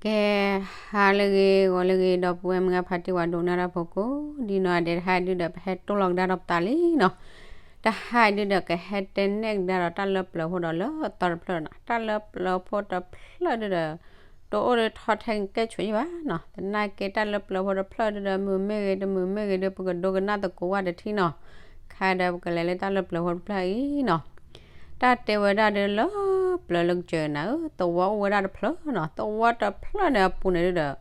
ကဲ, ဟါလၢအဂ့ၤ ဂီၤလၢအဂ့ၤ ဒီပုၢ်ဝဲၢ်မုၢ်ဂၢ်ဖါတံၢ်ဝၤဒိကနၣ်တၢ်ဖိကိးဒံနီၢ်ဂၤဒဲး, တဟါဒုဒီး ပဟဲတိၢ်လီၤကဒါဒီးပသးလံနီၤ. တဟါဒုဒီး ကဟဲတဲနဲၣ်ကဒါဒီးတၢ်လၢပျၢၤဖိဒီးလၢအသီတဖျၢၣ်နီၤ. တၢ်လၢပျၢၤဖိတဖျၢၣ်ဒုဒီး တအိၣ်ဒီးထီထဲကဲဆိးယံာ်ဘၣ်နီၤ. သနာ်က့တၢ်လၢပျၢၤဖိတဖျၢၣ်ဒုဒီး မုာ်မ့ၢ်ဂ့ၤ တမုာ်မ့ၢ်ဂ့ၤဒု ပကဒိကနၣ်သကိးဝဲတထံၣ်နီၤ. ခဲဒီးပကလဲၤလၢတၢ်လၢပျၢၤဖိတဖျၢၣ်အံၤနီၤ. တၢ်တဲဝဲဒၣ်ဒုလၢပျၢၤလၢကစၢၢ်နၤဧၢ, သဝီအိၣ်ဝဲဒၣ်တဖျၢၣ်နီၤ. သဝီတဖျၢၣ်န့ၣ်အပူၤန့ၣ်ဒုဒီး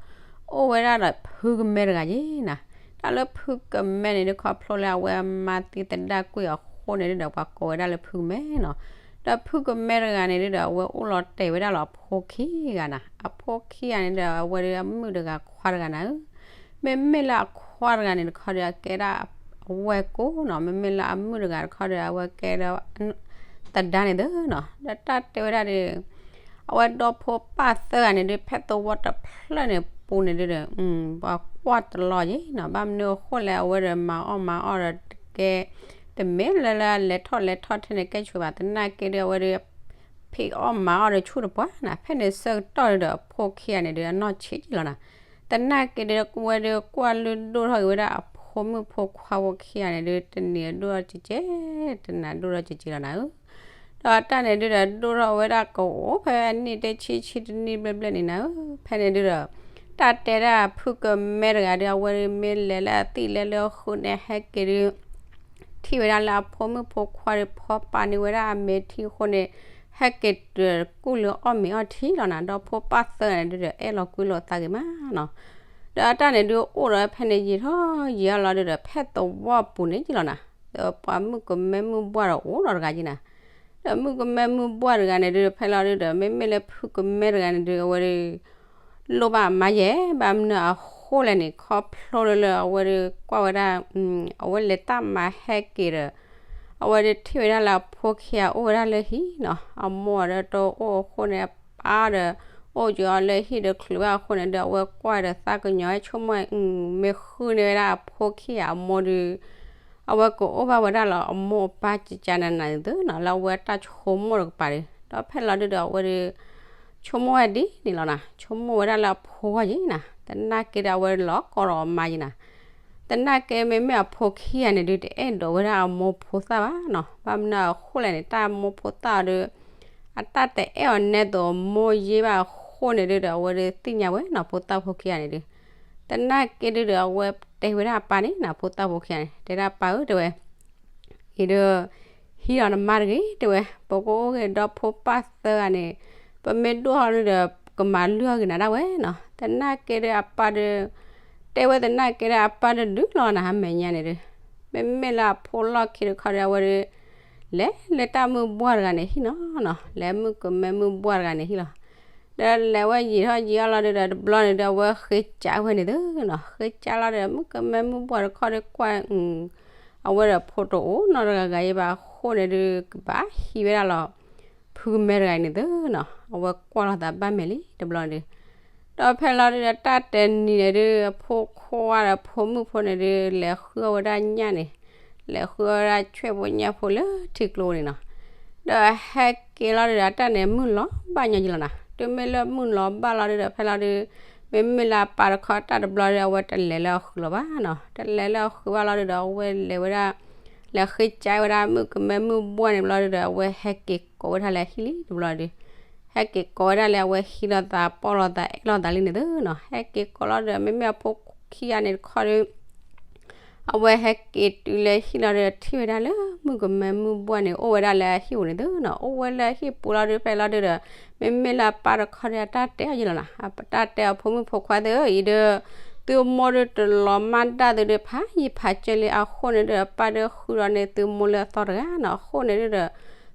အိၣ်ဝဲဒၣ်ဒီးဖုကမဲတဂၤယ့ၣ်နၤ. တၢ်လၢဖုကမဲန့ၣ်ဒု ခီဖျိလၢအဝဲမါသံသဒၣ်ကွံာ်အဃိန့ၣ်ဒုဒီး ပှၤကိးဝဲဒၣ်လၢဖုကမဲနီၤ. ဒီးဖုကမဲတဂၤန့ၣ်ဒုဒီး အဝဲအိၣ်လီၤတဲာ်ဝဲဒၣ်လီၤအဖိခံဂၤနၤ. အဖိခံဂၤန့ၣ်ဒုဒီး အဝဲဒုအမုၣ်တဂၤခွါတဂၤနၤဧၢ. မ့မ့ၢ်လၢအခွါတဂၤန့ၣ်တခီဒီး အကဲဒၣ်အဝဲၢ်ကိၢ်နီၤ. မ့မ့ၢ်လၢအမုၣ်တဂၤတခီဒီး အဝဲကဲဒၣ် သဒါန့ၣ်သ့နီၤ. ဒီးတၢ်တဲဝဲဒၣ်ဒီး အဝဲဒီဖိပၢ်သၢဂၤန့ၣ်ဒု ဖဲသဝီတဖျၢၣ်န့ၣ်ပူၤန့ၣ်ဒုဒီး ပှၤကွၢ်တလီၤယ့ၣ်နီၤ. ဘၣ်မနုၤအဃိလဲၣ် အဝဲဒီးမၤအီၣ်မၤအီၣ်ဒီးတကဲ တမ့ၢ်လၢလၢအလဲၤထီၣ်လဲၤထီထဲန့ၣ်ကဲဆိးဘၣ်. သနာ်က့ဒုအဝဲဒု ဖံးအီၣ်မၤအီၣ်ဒီးဆူၣ်တပှၢ်နၤ. ဖဲန့ၣ်ဆၢကတီၢ်ဒုဒီးအဖိခံဂၤန့ၣ်ဒု အနီၢ်ဆံးယ့ၣ်လီၤနၤ. သနာ်က့ဒု ဝဲဒုကွၢ်လုၢ်ဒိၣ်ထီၣ်က့ၤဝဲဒၣ်အဖိမုၣ်ဖိခွါဖိခံဂၤန့ၣ်ဒု တနံၤအဒိၣ်ထီၣ်ကကဲ, တနံၤအဒိၣ်ထီၣ်ကကဲလီၤနၤဧၢ. ဒီးတၢ်န့ၣ်ဒုဒီး ဒိၣ်ထီၣ်ဝဲဒၣ်ကအိၣ်ဖဲအနံၣ်တဆံ ဆံတနံၣ်ဘျဲၣ်ဘျဲၣ်န့ၣ်နၤဧၢ. ဖဲန့ၣ်ဒုဒီး တၢ်တဲဒၣ်ဖုကမဲတဂၤဒု အဝဲဒုမ့ၢ်လဲၤလၢအသံၣ်လဲၤလၢအဃုာ်န့ၣ် ဟဲက့ၤဒု ထံၣ်ဝဲဒၣ်လၢအဖိမုၣ်ဖိခွါဒီး ဖီပာ်န့ၢ်ဝဲဒၣ်အမဲာ်ထံအဃိန့ၣ် ဟဲက့ၤတကူၣ်လၢအီၣ်မ့ၤအီထံလီၤနၤ. ဒီးဖိပၢ်သၢဂၤန့ၣ်ဒုဒီး အဲၣ်လီၤကွံလိာ်အသးဂ့ၤမးနီၤ. ဒီးအတၢ်န့ၣ်ဒုအိၣ်ဒီးဖဲန့ၣ် ယံာ်ထီၣ်ယံာ်အလီၤဒုဒီး ဖဲသဝီပူၤန့ၣ်ယ့ၣ်လီၤနၤ. ဒီးပှၤမုၣ်ကမဲမုၣ်ဘှၢ်ဒီးအိၣ်ဒီးတဂၤယ့ၣ်နၤ. ဒီးမုၣ်ကမဲမုၣ်ဘှၢ်တဂၤန့ၣ်ဒု ဖဲလီၤဒုဒီး မ့မ့ၢ်လၢဖုကမဲတဂၤန့ၣ်ဒု အဝဲဒု လိၣ်ဘၣ်အမါယဲၢ် ဘၣ်မနုၤအဃိလဲၣ်န့ၣ် ခီဖျိလၢလၢအဝဲဒုကွၢ်ဝဲဒၣ် အဝဲလဲၤတၢ်မၤဟဲက့ၤဒီး အဝဲဒုထံၣ်ဝဲဒၣ်လၢအဖိခံဂၤအိၣ်ဝဲဒၣ်လၢဟံၣ်နီၤ. အမိၢ်ဒီးတအိၣ်အဃိန့ၣ် အပၢ်ဒီး အိၣ်က့ၤအီၤလၢဟံၣ်ဒီးချုးဘၣ်အဃိန့ၣ်ဒု အဝဲကွၢ်ဒီးသးကညီၤ ဆိကမိၣ် မ့ၢ်ဃုန့ၢ်ဝဲဒၣ်အဖိခံဂၤအမိၢ်ဒု အဝဲကအိၣ်ဘၣ်ဝဲဒၣ်လၢအမိၢ်အပၢ်ကကနနၤန့ၣ်သ့နီၤ လၢအဝဲတၢ်ဆိကမိၣ်တကပၤဒီး ဒီးဖဲလီၤဒုဒီးအဝဲဒု ဆိကမိၣ်ဝဲဒ်န့ၣ်လီၤနၤ. ဆိကမိၣ်ဝဲဒၣ်လၢအဖိဂီၢ်ယ့ၣ်နၤ. သနာ်က့ဒီးအဝဲလီၤကီဒီးအမါယ့ၣ်နၤ. သနာ်က့မ့မ့ၢ်အဖိခံဂၤန့ၣ်ဒု တအဲၣ်ဒိးဝဲဒၣ်အမိၢ်ဖိသၣ်ဘၣ်နီၤ. ဘၣ်မနုၤအဃိလဲၣ်န့ၣ် တၢ်မိၢ်ဖိသၣ်အီၤဒု အတၢ်တအဲၣ်အီၤနဲသိးအမိၢ်ယ့ၣ်ဘၣ်အဃိန့ၣ်ဒုဒီး အဝဲဒုသ့ၣ်ညါဝဲနီၤ ဖိသၣ်ဖိခံဂၤန့ၣ်ဒု သနာ်က့ဒုဒီး အဝဲတဲဝဲဒၣ်အပၢ်န့ၣ်နၤ ဖိသၣ်ဖိခံဂၤန့ၣ် တဲဒၣ်ပၢ်ဧၢ တဲဝဲ အံၤဒီး ဟံးဒီးနမါတဂ့ၤ တဲဝဲ, ပကအိၣ်ဂ့ၤဒီဖိပၢ်သၢဂၤန့ၣ် ပမ့ၢ်ဒိၣ်ထီၣ်ဒုဒီး ကမၤလုၢ်အီၣ်ဂ့ၤနၤဒၣ်ဝဲနီၤ. သနာ်က့ဒီးအပၢ်ဒု တဲဝဲသနာ်က့ဒီးအပၢ်ဒုဒုလီၤနၤ ဟါမဲာ်ညါန့ၣ်ဒု မ့မ့ၢ်လၢအဖိလီၢ်ခံတခီဒီး အဝဲဒု လဲၤလၢတၢ်မုၢ်ဘှၢ်တဂၤန့ၣ်ဟံၣ်နီၤနီၤ, လဲၤမုၣ်ကမဲမုၢ်ဘှၢ်တဂၤန့ၣ်ဟံၣ်လီၤ. ဒီးလဲၤဝဲယံာ်ထီၣ်ယံာ်အီၤလီၤဒုဒီး တဘျီန့ၣ်ဒီး အဝဲဃ့ကးဝဲန့ၣ်သ့နီၤ, ဃ့ကးလီၤဒီး မုၣ်ကမဲမုၢ်ဘှၢ်တခီဒီးကွၢ် အဝဲဒီးဖိတအိၣ်နီတဂၤဂၤအံၤဘၣ်အဃိန့ၣ်ဒု ကဘၣ်ဟံးဝဲဒၣ်လီၤ ဖုကမဲတဂၤအံၤန့ၣ်သ့နီၤ, အဝဲကွၢ်လီၤသးဘၣ်မဲာ်လံတဘျီန့ၣ်ဒု ဒီးဖဲလီၤဒုဒီးတၢ်တနံၤန့ၣ်ဒု အဖိခွါဒီးဖိမုၣ်ဖိန့ၣ်ဒု လဲၤဃုအီၣ်ဝဲဒၣ်ညၣ်န့ၣ်, လဲၤဃုအီၣ်ဝဲဒၣ်ဆွဲၣ်ဖိညၣ်ဖိလၢထံကျိန့ၣ်နီၤ, ဒီးဟဲက့ၤလီၤဒုဒီး အတၢ်န့ၣ်မုၢ်လီၤဘၣ်ညီယံၤလီၤနၤ, တုၤမ့ၢ်လၢမုၢ်လီၤဘၣ်လီၤဒုဒီး ဖဲလီၤဒု မ့မ့ၢ်လၢအပၢ်တခီတၢ်တဘျီဒု အဝဲတလဲၤလၢအဃုာ်လီၤဘၣ်နီၤ, တလဲၤလၢအဃုာ်ဘၣ်လီၤဒုဒီး အဝဲလဲၤဝဲဒၣ် လဲၤဃ့ကၠါဝဲဒၣ်မုၣ်ကမဲမုၣ်ဘှၢ်န့ၣ်ဘျီဒုဒီး အဝဲဟဲက့ၤကိးဝဲဒၣ်လၢအဟံၣ်လံတဘျီဒု ဟဲက့ၤကိးဝဲဒၣ်လၢအဝဲဟံးလိာ်သး ပီၣ်လိာ်သး အဲၣ်လိာ်သးလံန့ၣ်သ့နီၤ, ဟဲက့ၤကိးလီၤဒုဒီး မ့မ့ၢ်အဖိခံဂၤန့ၣ်တခီဒု အဝဲဟဲက့ၤတုၤလၢဟံၣ်လီၤဒုဒီး ထံၣ်ဝဲဒၣ်လၢမုၣ်ကမဲမုၣ်ဘှၢ်န့ၣ် အိၣ်ဝဲဒၣ်လၢအဟံၣ်ပူၤန့ၣ်သ့နီၤ, အိၣ်ဝဲလၢအဟံၣ်ပူၤလီၤဒု ဖဲလီၤဒုဒီး မ့မ့ၢ်လၢအပၢ်တခီဒု အတၢ်တဲအီၤယံၤလီၤနၤ, အတၢ်တဲအီၤဖိမုၣ်ဖိခွါသ့ၣ်ဧၢ အံၤဒု သုမိၢ်ဒုတလီၤမၢ်ဒၣ်သုဒု ဖးယံာ်ဖးကၢလံအဃိန့ၣ်ဒုဒီး အပၢ်ဒုဃုဒီးန့ၣ် သုမိၢ်လၢအသီတဂၤနီၤ, အဃိန့ၣ်ဒုဒီး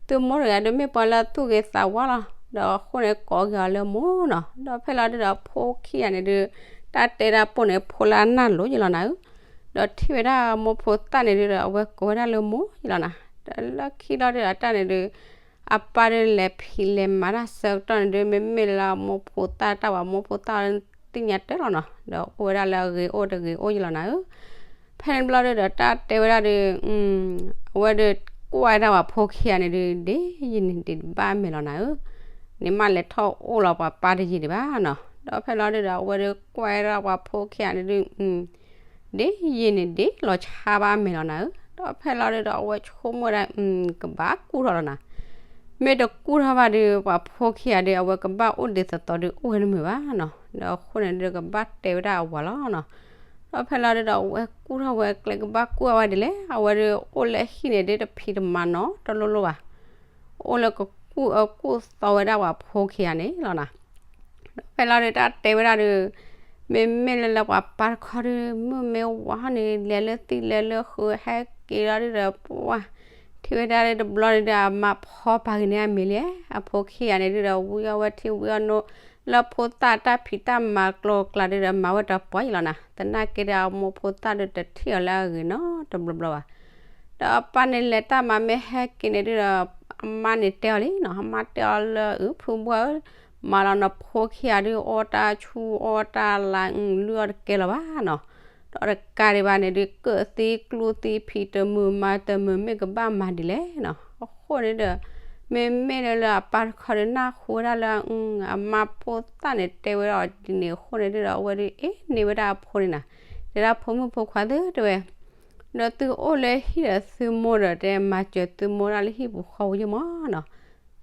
သုမိၢ်တဂၤဒု မ့ၢ်ပှၤလၢအသူၣ်ဂ့ၤသးဝါလီၤ, ဒီးအဃိန့ၣ်ကိးက့ၤအီၤလၢမိၢ်နီၤ, ဒီးဖဲလီၤဒုဒီးအဖိခံဂၤန့ၣ်ဒု တၢ်တဲတၢ်ပိၢ်န့ၣ် ဖိလၢအနၢ်လိၤယံၤလီၤနၤဧၢ, ဒီးထံၣ်ဝဲဒၣ်မိၢ်ဖိသၣ်န့ၣ်ဒုဒီး အဝဲကိးဝဲဒၣ်လၢမိၢ်ယံၤလီၤနၤ, ဒီးလၢခံလီၤဒုဒီးအတၢ်န့ၣ်ဒု အပၢ်ဒုလဲၤဖံးလဲၤမၤတၢ်ဆၢကတီၢ်န့ၣ်ဒု မ့မ့ၢ်လၢမိၢ်ဖိသၣ်တၢ်ဝဲ မိၢ်ဖိသၣ်သ့ၣ်ညါတၢ်လီၤနီၤ, ဒီးအိၣ်ဝဲဒၣ်လၢအဂ့ၤအိၣ်တဂ့ၤအိၣ်ယံၤလီၤနၤဧၢ, ဖဲန့ၣ်တဘျီဒုဒီးတၢ်တဲဝဲဒၣ်ဒု အဝဲဒု ကွၢ်ဝဲဒၣ်ပှၤဖိခံဂၤန့ၣ်ဒု ဒ်ယံၤန့ၣ်ဒံးဘၣ်မဲာ်လီၤနၤဧၢ, န့ၣ်မးလဲၤထီၣ်အိၣ်လီၤပှၤပၢ်တယံၤဒံးဘၣ်နီၤ ဒီးဖဲလီၤဒုဒီး အဝဲဒုးကွၢ်ဝဲဒၣ်ပှၤဖိခံဂၤန့ၣ်ဒုး ဒ်ယံာ်န့ၣ်ဒ်လီၤဆါဘၣ်အမဲာ်လီၤနၤဧၢ. ဒီးဖဲလီၤဒုဒီး အဝဲဆိကမိၣ်ဝဲဒၣ် ကဘၣ်ကူၣ်ထီၣ်လီၤနၤ, မ့ၢ်တကူၣ်ထီၣ်ဘၣ်ဒုး ပှၤဖိခံဂၤဒုး အဝဲကဘၣ်အိၣ်ဒ်သိးသိးဒုး အိၣ်ဝဲတမုာ်ဘၣ်နီၤ. ဒီးအဃိန့ၣ်ဒုး ကဘၣ်တဲဝဲဒၣ်အဝၤလီၤနီၤ. ဒီးဖဲလီၤဒုဒီး အဝဲကူၣ်ထီၣ်ဝဲကျဲ ကဘၣ်ကူၣ်အဝဲဒ်လဲၣ်, အဝဲဒုးအိၣ်လၢဟံၣ်န့ၣ်ဒုး တဖံးတမၤနီတလိၤလိၤဘၣ်. အိၣ်လၢကကူၣ်အၢကူၣ်သီဝဲဒၣ်ပှၤဖိခံဂၤန့ၣ်လီၤနၤ. ဒီးဖဲလီၤဒုး တၢ်တဲဝဲဒၣ်ဒုး မ့မ့ၢ်လၢလၢပှၤပၢ်တခီဒုး မုၢ်မ့ၢ်ဝါန့ၣ် လဲၤလၢသံၣ်လဲၤလၢဃုာ် ဟဲက့ၤလီၤဒုဒီး ပှၢ် ထံၣ်ဝဲဒၣ်လၢတဘျီန့ၣ်ဒုး အမါဖီပာ်က့ၤန့ၢ်အမံၤလံ. အဖိခံဂၤန့ၣ်ဒုဒီး ဝံအီၣ်ဝဲထံဝံအီၣ်နိ လၢဖိသၣ်တၢ်ဖံးတၢ်မၤကျိၤကျါဒုဒီး မၤဝဲတပှၢ်အံၤလီၤနၤ. သနာ်က့ဒီး အမိၢ်ဖိသၣ်ဒုးတထံၣ်အီၤလၢအဂ့ၤနီတဘျီဘျီဘၣ်. ဒီးအပၢ်န့ၣ်လဲၤတၢ်မၤမ့ၢ်ဟဲက့ၤန့ၣ်ဒုဒီး အမါန့ၣ်တဲအီၤလံနီၤ, အမါတဲအီၤလၢ အု ဖုဘှၢ်ဧၢ, မၤလီၤနဖိခံဂၤဒုး အီၣ်တၢ်ဆူၣ်အီၣ်တၢ်လါ လုၢ်အီၣ်တကဲလၢၤဘၣ်နီၤ. ဒီးတကးဒံးဘၣ်န့ၣ်ဒုး ကၢၣ်သံကျူသံ ဖံးတမုာ်မၤတမုာ် မ့ၢ်ကဘၣ်မၤဒ်လဲၣ်နီၤ. အဃိန့ၣ်ဒီး မ့မ့ၢ်လၢလၢအပၢ်တခီဒုး နၢ်ဟူဝဲဒၣ်လၢ အမါဖိသၣ်န့ၣ်တဲဝဲဒၣ်အီၤဒ်န့ၣ်အဃိန့ၣ်ဒုဒီး အဝဲဒုးအ့ၣ်န့ၢ်ဝဲဒၣ်အဖိန့ၣ်နၤ, တဲဒၣ်ဖိမုၣ်ဖိခွါသ့ၣ်တဲဝဲ ဒီးသုအိၣ်လၢဟံၣ်ဒီးသုမိၢ်ဒီး တဲမၤစၢၤသုမိၢ်ဒၣ်လၢဟံၣ်ပူၤဃီပူၤယ့ၢ်မးနီၤ.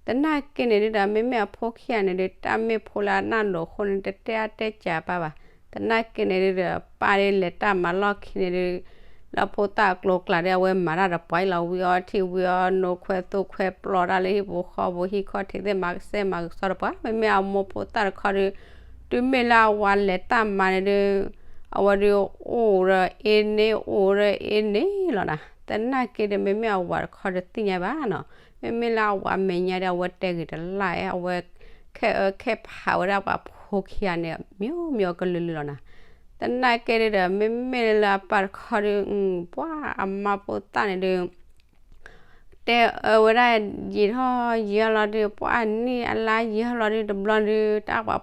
သနာ်က့န့ၣ်ဒုဒီး မ့မ့ၢ်အဖိခံဂၤန့ၣ်ဒုး တၢ်မ့ၢ်ဖိလၢအနၢ်လိၤအဃိန့ၣ် တတဲအါတဲကးပၢ်ဘၣ်. သနာ်က့န့ၣ်ဒုဒီး ပၢ်ဒုးလဲၤတၢ်မၤလီၢ်ခံန့ၣ်ဒုး လၢဖိသၣ်အကျိၤကျါဒုး အဝဲမၤတၢ်တပှၢ်အံၤလီၤ. ဝံအီၣ်ထံဝံအီၣ်နိခွဲးသိၣ်ခွဲးပျီတၢ်လၢဟံၣ်ပူၤဃီပူၤ ဟံၣ်ခီၣ်ထံးသ့ၣ် မၤကစဲမၤကစီတပှၢ်. မ့မ့ၢ်အမိၢ်ဖိသၣ်တခီဒုး တုၤမ့ၢ်လၢအဝၤလဲၤတၢ်မၤန့ၣ်ဒုး အဝဲဒုးအိၣ်ဒီးအ့ၣ်န့ၢ်အိၣ်ဒီးအ့ၣ်န့ၢ်လီၤနၤ. သနာ်က့ဒီး မ့မ့ၢ်အဝၤတခီဒုးသ့ၣ်ညါဘၣ်နီၤ, မ့မ့ၢ်လၢအဝၤမဲာ်ညါဒီး အဝဲတဲဂ့ၤတလၢ်အဲ အဝဲခဲအၢခဲဖးဝဲဒၣ်ပှၤဖိခံဂၤန့ၣ် မျိုးမျိုးကလုာ်လုာ်လီၤနၤ. သနာ်က့ဒုဒီး မ့မ့ၢ်လၢအပၢ်တခီဒုး ပှၤအမါဖိသၣ်န့ၣ်ဒုး တဲအၢဝဲဒၣ်ယံာ်ထီၣ်ယံာ်ထီၣ်လီၤဒုး ပှၤအနံၣ်အလါယံာ်ထီၣ်လီၤဒုး တဘျီဒုး တၢ်ပှၤ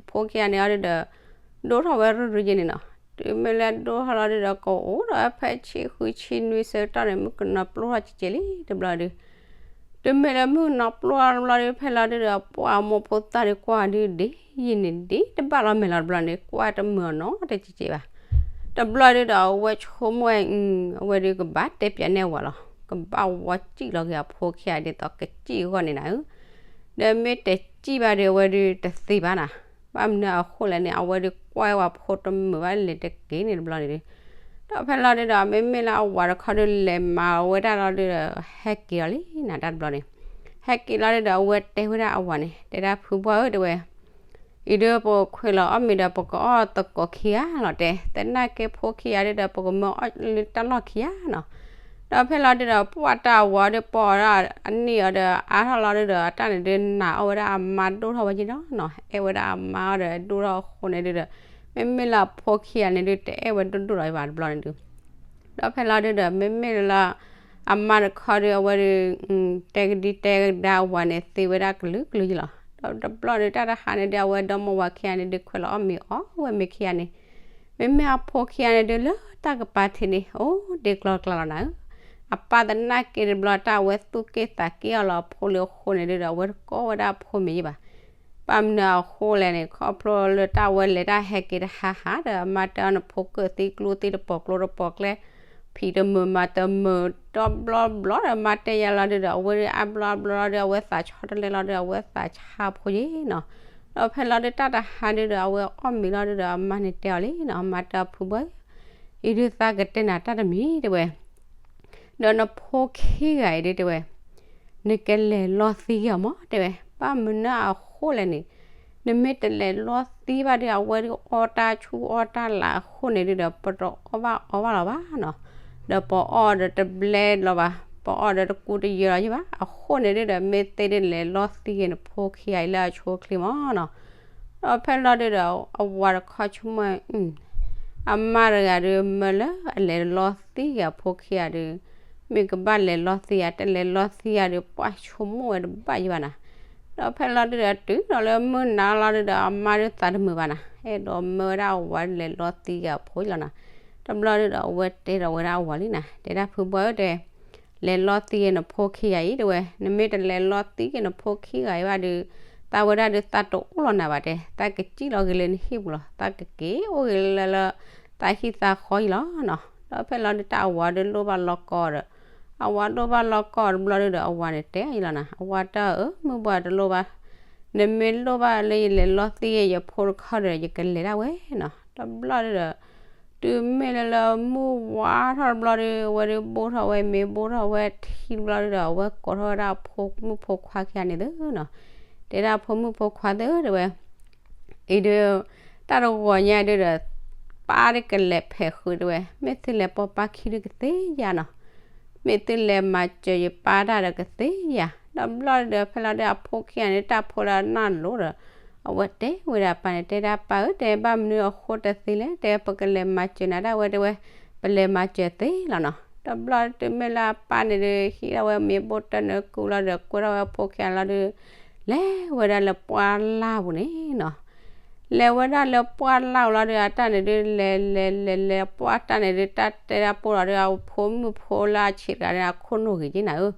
ဖိခံဂၤန့ၣ်အီၤဒုဒီး ဒိၣ်ထီၣ်ဝဲရုၢ်ရုၢ်ယဲန့ၣ်နီၤ. တုၤမ့ၢ်လၢဒိၣ်ထီၣ်လီၤဒုဒီး ကအိၣ်ဒီးဖဲဆံဃုဆံနွံဆၢကတီၢ်န့ၣ် မုၣ်ကနီၤပျိၢ်ထီၣ်ကဲကဲလံတဘျီဒုး တုၤမ့ၢ်လၢမုၣ်ကနီၤပျိၢ်ထီၣ်တဘျီဒုး ဖဲလီၤဒုဒီး ပှၤအမိၢ်ဖိသၣ်ဒုးကွၢ်ဒုး ဒ်ယံာ်န့ၣ်ဒ်တဘၣ်လီၤမဲာ်လီၤတဘျီန့ၣ် ကွၢ်တမုာ်အီၤနီတကဲကဲဘၣ်. တဘျီဒုဒီး အဝဲဆိကမိၣ်ဝဲ အဝဲဒုးကဘၣ်တဲပၠးန့ၢ်အဝၤလီၤ, ကဘၣ်ဝီစံၣ်လီၤက့ၤအဖိခံဂၤဒ်သိးကစံၣ်အဂီၢ်န့ၣ်နၤဧၢ. ဒီးမ့ၢ်တစံၣ်ဘၣ်ဒီး အဝဲဒုးတသ့ဘၣ်နၤ. ဘၣ်မနုၤအဃိလဲၣ်န့ၣ် အဝဲဒုးကွၢ်ဝဲပှၤဖိတမုာ်ဘၣ်လဲၣ်တက့ၢ်န့ၣ်တဘျီန့ၣ်ဒုး ဒီးဖဲလီၤဒုဒီး မ့မ့ၢ်လၢအဝၤတခီဒုးလဲၤမၤဝဲဒၣ်လီၤဒုဒီး ဟဲက့ၤလီၤလံနၤတၢ်တဘျီန့ၣ်. ဟဲက့ၤလီၤဒုဒီး အဝဲတဲဝဲဒၣ်အဝၤန့ၣ် တဲဒၣ်ဖုဘှၢ်ဧၢ တဲဝဲ အံၤဒုးပခွဲးလီၤအီၣ်မ့ၤဒီး ပကအီၣ်သကိးခံဂၤလီၤတဲ, သနာ်က့ဖိခံဂၤဒုဒီး ပကမၢအီၣ်လၢတၢ်လီၢ်ခံဂၤနီၤ. ဒီးဖဲလီၤဒုဒီး ပှၤတၢ်အဝၤဒုးပီၣ်ဝဲဒၣ်အနံၣ်အီၤဒီး အါထီၣ်လီၤဒုဒီး အတၢ်န့ၣ်ဒုးနာ်အီၣ်ဝဲဒၣ်အမါဒိၣ်ထီၣ်ဝဲက့နီၤနီၤ, အဲၣ်ဝဲဒၣ်အမါအီၤဒီးဒိၣ်ထီၣ်အဃိန့ၣ်ဒုဒီး မ့မ့ၢ်လၢအဖိခံဂၤန့ၣ်ဒုး တအဲၣ်ဝဲဒိၣ်ဒိၣ်လီၤဘၣ်တဘျီန့ၣ်ဒုး ဒီးဖဲလီၤဒုဒီး မ့မ့ၢ်လၢ အမါတခီဒုး အဝဲဒုး တဲကဒံတဲကဒါအဝၤန့ၣ် သ့ဝဲဒၣ်ကလုာ်ကလုာ်ယဲလီၤ. ဒီးတဘျီဒုး တၢ်တဟါန့ၣ်ဒုး အဝဲဒီမါဝၤခံဂၤန့ၣ်ဒုး ခွဲးလီၤအီၣ်မ့ၤအီၣ်ဝဲမ့ၤခံဂၤန့ၣ်, မ့မ့ၢ်အဖိခံဂၤန့ၣ်ဒုး လၢတၢ်ကပၤထံးန့ၣ် အိၣ်ဒ့ကျီကျါလီၤနၤဧၢ. အပၢ်သနာ်က့တဘျီ တၢ်အဝဲသူၣ်က့ၣ်သးက့ၣ်အီၤလီၤအဖိလၢအဃိန့ၣ်ဒုဒီး အဝဲတကိးဝဲဒၣ်အဖိမ့ၤယဲဘၣ်. ဘၣ်မနုၤအဃိလဲၣ်န့ၣ် ခီဖျိလၢတၢ်အဝဲလဲၤတၢ်ဟဲက့ၤတဟါဟါဒီး အမါတဲအီၤ နဖိကၢၣ်သံကျူသံ တပိာ်ကျိတပိာ်ကျဲ ဖံးတမုာ်မၤတမုာ် ဒီဘျီဘျီဒီး အမါတဲယၤလီၤဒုဒီး အဝဲဒုးအါဘျီဘျီလီၤဒုး အဝဲသးဆီတလဲလီၤဒုး အဝဲသးဆါအဖိယဲနီၤ. ဒီးဖဲလီၤဒုး တၢ်တဟါဒုဒီး အဝဲအီၣ်မ့ၤလီၤဒုဒီး အမါန့ၣ်တဲအီၤလံနီၤ, အမါတဲအီၤ ဖုဘှၢ် အံၤဒုးသးကတဲနၤတၢ်တမံၤတဲဝဲ ဒီးနဖိခံဂၤအံၤဒုးတဲဝဲ နကလဲၤလီသံက့ၤအီၤမးတဲဝဲ, ဘၣ်မနုၤအဃိလဲၣ်န့ၣ်, နမ့ၢ်တလဲၤလီသံဘၣ်ဒီး အဝဲဒုးအီၣ်တၢ်ဆူၣ်အီၣ်တၢ်လါအဃိန့ၣ်ဒုဒီး ပတအီၣ်ဘၣ်အီဘၣ်လီၤဘၣ်နီၤ, ဒီးပအီၣ်ဒီးတဘျဲလီၤဘၣ်, ပအီၣ်ဒီးတကူတယၢလီၤယဲဘၣ်, အဃိန့ၣ်ဒုဒီး မ့ၢ်သ့ဒုးလဲၤလီသံက့ၤနဖိခံဂၤအံၤလၢအဆိအချ့မးနီၤ. ဒီးဖဲလီၤဒုဒီး အဝၤတခီဆိကမိၣ် အမါတဂၤဒုး မၢလၢအလဲၤလီသံက့ၤအဖိခံဂၤဒုး, မ့ၢ်ကဘၣ်လဲၤလီသံဧါ, တလဲၤလီသံဧါဒုး ပှၤဆိကမိၣ်ဝဲတဘၣ်ယဲဘၣ်နၤ. ဒီးဖဲလီၤဒုဒီး တုၤဒီးလၢမုၢ်နၤလီၤဒုဒီး အမါဒုးသးတမုာ်ဘၣ်နၤ, အဲၣ်ဒိးမၢဝဲဒၣ်အဝၤဒုးလဲၤလီသံက့ၤအဖိလီၤနၤ. တဘျီဒုဒီး အဝဲတဲဒီးဝဲဒၣ်အဝၤလံနၤ, တဲဒၣ်ဖုဘှၢ်ဧၢတဲ လဲၤလီသံက့ၤနဖိခံဂၤအံၤတဲဝဲ, နမ့ၢ်တလဲၤလီသံက့ၤနဖိခံဂၤအံၤဘၣ်ဒုး သးဝဲဒၣ်ဒုးသးတအိၣ်လီၤနၤဘၣ်တဲ, သးကစံၣ်လီၤဂ့ၤလၢနဟံၣ်ပူၤလီၤ, သးကက့ၤအိၣ်ဂ့ၤလၢလၢ သးဟံၣ်သးဃီအံၤလီၤနီၤ. ဒီးဖဲလီၤဒုးတၢ်အဝၤဒုးလိၣ်ဘၣ်လီၤကီဒီး, အဝၤလိၣ်ဘၣ်လီၤကီတဘျီဒုးဒီး အဝၤန့ၣ်တဲအီၤလီၤနၤ, အဝၤတဲအီၤ အၢ မုၢ်ဘှီတလိၣ်ဘၣ်, နမ့ၢ်လိၣ်ဘၣ်လၢယလဲၤလီသံယဖိတခီဒီး ယကလဲၤဒၣ်ဝဲနီၤ. တဘျီဒုးဒီး တုၤမ့ၢ်လၢလၢမုၢ်ဝါထီၣ်တဘျီဒုး အဝဲဒုးဘိၣ်ထီၣ်ဝဲမ့ၤ ဘိၣ်ထီၣ်ဝဲထံတဘျီဒုးဒီး အဝဲကိးထီၣ်ဝဲဒၣ်အဖိမုၣ်ဖိခွါခံဂၤန့ၣ်သုနီၤ. တဲဒၣ်ဖိမုၣ်ဖိခွါသုတဲဝဲ အံၤဒုး တၢ်တဂီၤညါဒုးဒီး ပၢ်ဒုးကလဲၤဖဲးဃုာ်တဲဝဲ, မ့ၢ်သုလဲၤပိာ်ပၢ်ခံဒုးကသ့ယၤနီၤ, မ့ၢ်သုလဲၤမၤစၢၤယပၢ်တၢ်ဒီးကသ့ယၤ. ဒီးဘျီဒုးဒီး ဖဲလီၤဒုးအဖိခံဂၤန့ၣ် တၢ်ဖိလၢအနၢ်လိၤဒီး အဝဲတဲဝဲဒၣ်အပၢ်န့ၣ် တဲဒၣ်ပၢ်ဧၢ တဲဘၣ်မနုၤအဃိတသ့လဲၣ်, တဲပကလဲၤမၤစၢၤနၤဒၣ်ဝဲတဲဝဲ, ပလဲၤမၤစၢၤသ့လီၤနီၤ. ဒီးဘျီဒုးမ့ၢ်လၢအပၢ်န့ၣ်ဒုး ဟံးထီၣ်ဝဲမ့ၤဘိၣ်တၢၢ်နၢၤကူလီၤဒီး ကွဲထီၣ်ဝဲအဖိခံဂၤလီၤဒုး လဲၤဝဲဒၣ်လၢပှၢ်လၢ်ပူၤန့ၣ်နီၤ. လဲၤဝဲဒၣ်လၢပှၢ်လၢ်ပူၤလီၤဒုး အတၢ်န့ၣ်ဒုး လဲၤလဲၤလဲၤလဲၤပှၢ်တၢ်န့ၣ်ဒုး တၢ်တဲတၢ်ပိၢ်လီၤဒုး အဖိမုၣ်ဖိလၢအဆံးတဂၤန့ၣ် အခိၣ်နူာ်ဂ့ၤက့နၤဧၢ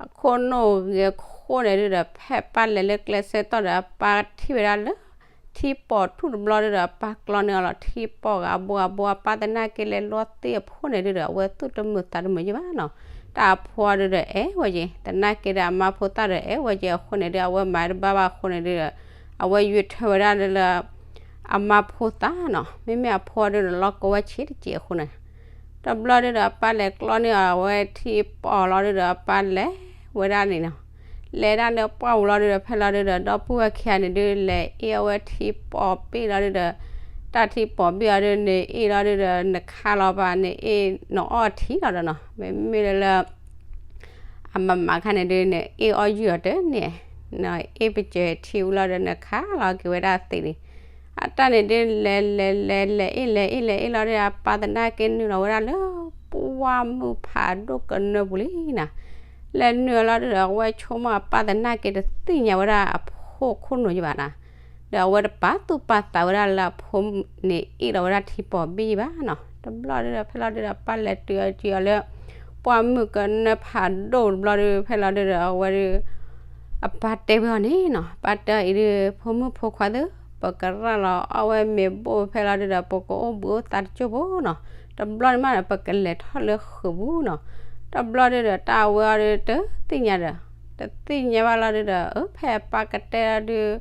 အခိၣ်နူာ်ဂ့ၤအဃိန့ၣ်ဒုးဒီး ဖဲပၢ်လဲၤလၢကျဲဆၢကတီၢ်ဒီး အပၢ်ထံၣ်ဝဲဒၣ်လၢ ထံပီၤထူၣ်တဘျီဒုးဒီး အပၢ်ကျီန့ၢ်အီၤလီၤ ထံပီၤဂၤဘိဂၤဘိ အပၢ်သနာ်က့လဲၤလီသံအဖိန့ၣ်ဒုးဒီး အဝဲသူၣ်တမုာ်သးတမုာ်ယဲၢ်ဘၣ်နီၤ. တၢ်အဖိအီၤဒုးဒီးအဲၣ်ဝဲက့ၤ သနာ်က့ဒီးအမါဖိသၣ်ဒီးအဲၣ်ဝဲက့ၤအဃိန့ၣ်ဒုး အဝဲမၤတဘၣ်ဘၣ်အဃိန့ၣ်ဒုးဒီး အဝဲယွၤထၢဝဲဒၣ်လၢ အမါဖိသၣ်နီၤ မ့မ့ၢ်အဖိအီၤဒုးဒီး လီၤကီဝဲဆံးတက့ၢ်အဃိန့ၣ် တဘျီဒုးဒီးအပၢ်လဲၤကျီန့ၢ်အီၤဝဲထံပီၤလီၤဒုးဒီး အပၢ်လဲၤဝဲဒၣ်န့ၣ်နီၤ. လဲၤဒၣ်လၢပှၢ်ပူၤလီၤဒုးဒီး ဖဲလီၤဒုးဒီး ဒီပုၢ်ဝဲၢ်ခံဂၤန့ၣ်ဒုး လဲၤအ့ၣ်အီၤဝဲထံပီၤဘ့ၣ်လီၤဒုးဒီး တၢ်ထံပီၤဘ့ၣ်အီၤဒုးန့ၣ် အ့ၣ်လီၤဒုးဒီး နခါလီၤပာ်န့ၣ် အ့ၣ်နအီၣ်ထံလီၤဒီးနီၤ မ့မ့ၢ်လၢလၢ အမၤမၤခါန့ၣ်ဒုးန့ၣ် အ့ၣ်အီၣ်ယုၢ်အီၤတန့ၢ်, အ့ၣ်ပစၢၤထံဝံၤလီၤဒီး နခါလီၤက့ၤဝဲဒၣ်သ့န့ၣ်. အတၢ်န့ၣ်ဒုး လဲၤလဲၤလဲၤလဲၤအ့ၣ်လဲၤအ့ၣ်လဲၤအ့ၣ်လီၤဒုး အပၢ်သနာ်က့နုာ်လီၤဝဲဒၣ်လၢ ပှၢ်မုၢ်ဖးဒိၣ်ကနၢပူၤလံနီၤ. လဲၤနုာ်လီၤဒုးဒီး အဝဲဆိကမိၣ်အပၢ်သနာ်က့တသ့ၣ်ညါဝဲဒၣ်အဖိခိၣ်နူာ်ယဲၢ်ဘၣ်နီၤ. ဒီးအဝဲတပာ်သူၣ်ပာ်သးဝဲဒၣ်လၢအဖိန့ၣ် အ့ၣ်လီၤဝဲဒၣ်ထံပီၤဘ့ၣ်ယဲၢ်ဘၣ်နီၤ. တဘျီဒုးဒီး ဖဲလီၤဒုးဒီး အပၢ်လဲၤတုၤအီၤတုၤအီၤလၢ ပှၢ်မုၢ်ကနၢဖးဒိၣ်တဘျီဒုး ဖဲလီၤဒုးဒီး အဝဲဒုး အပၢ်တဲဝဲအီၤန့ၣ်နီၤ ပၢ်တဲအီၤအံၤဒုး ဖိမုၣ်ဖိခွါသၢ ပကရၣ်လီၤအီၣ်ဝဲမ့ၤဘိၣ်ဖဲလီၤဒုးဒီး ပကအိၣ်ဘှံးအိၣ်သါတစိၢ်ဖိနီၤ. တဘျီန့ၣ်မးဒီး ပကလဲၤထီၣ်လၢဃုာ်ပူၤနီၤ. တဘျီဒုးဒီး တၢ်အဝဲအီၤဒုးတသ့ၣ်ညါဒီး တသ့ၣ်ညါဘၣ်လီၤဒုးဒီး အၢ ဖဲအပၢ်ကတဲလီၤဒုး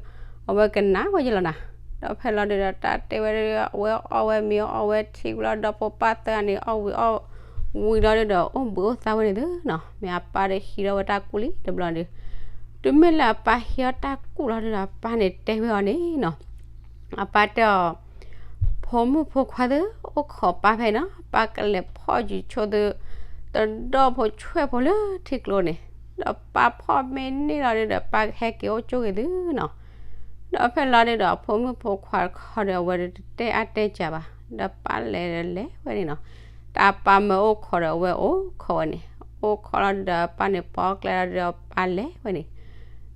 အဝဲကနၣ်ဝဲယဲၢ်လီၤနီၤ. ဒီးဖဲလီၤဒုးဒီး တၢ်တဲဝဲဒုး အဝဲအီၣ်ဝဲမ့ၤအီၣ်ဝဲထံဝံၤလီၤ ဒီးဖိပၢ်သၢဂၤန့ၣ် အီၣ်ဝံၤအီၣ်ဝံၤလီၤဒုးဒီး အိၣ်ဘှံးအိၣ်သါဝဲန့ၣ်သုနီၤ. မ့ၢ်အပၢ်ဒီးဟံးထီၣ်ဝဲတၢ်ကူၣ်လံတဘျီဒုး တုၤမ့ၢ်လၢအပၢ်ဟံးထီၣ်တၢ်ကူၣ်လီၤဒုးဒီး အပၢ်န့ၣ်တဲဝဲအီၤန့ၣ်နီၤ အပၢ်တဲအီၤ ဖိမုၣ်ဖိခွါသၢ အိၣ်ခိးပၢ်ဖဲနီၤ ပၢ်ကလဲၤဖီၣ်ယုာ်ဆိသု တဒီၣ်ဖိဆွဲၣ်ဖိလၢထံကျိန့ၣ်, ဒီးပၢ်ဖီၣ်မ့ၢ်န့ၢ်လီၤဒုးဒီး ပၢ်ကဟဲက့ၤအိၣ်ကၠိဂ့ၤသုနီၤ. ဒီးဖဲလီၤဒုးဒီး အဖိမုၣ်ဖိခွါတခီဒီး အဝဲတတဲအါတဲကၢဘၣ်, ဒီးပၢ်လဲၤဒီးလဲၤဝဲန့ၣ်နီၤ. တၢ်ပၢ်မၢအိၣ်ခိးဒီး အဝဲအိၣ်ခိးဝဲန့ၣ်, အိၣ်ခိးလီၤဒုးဒီး ပၢ်န့ၣ်ပိာ်ကျဲလီၤဒုးဒီး ပၢ်လဲၤဝဲန့ၣ်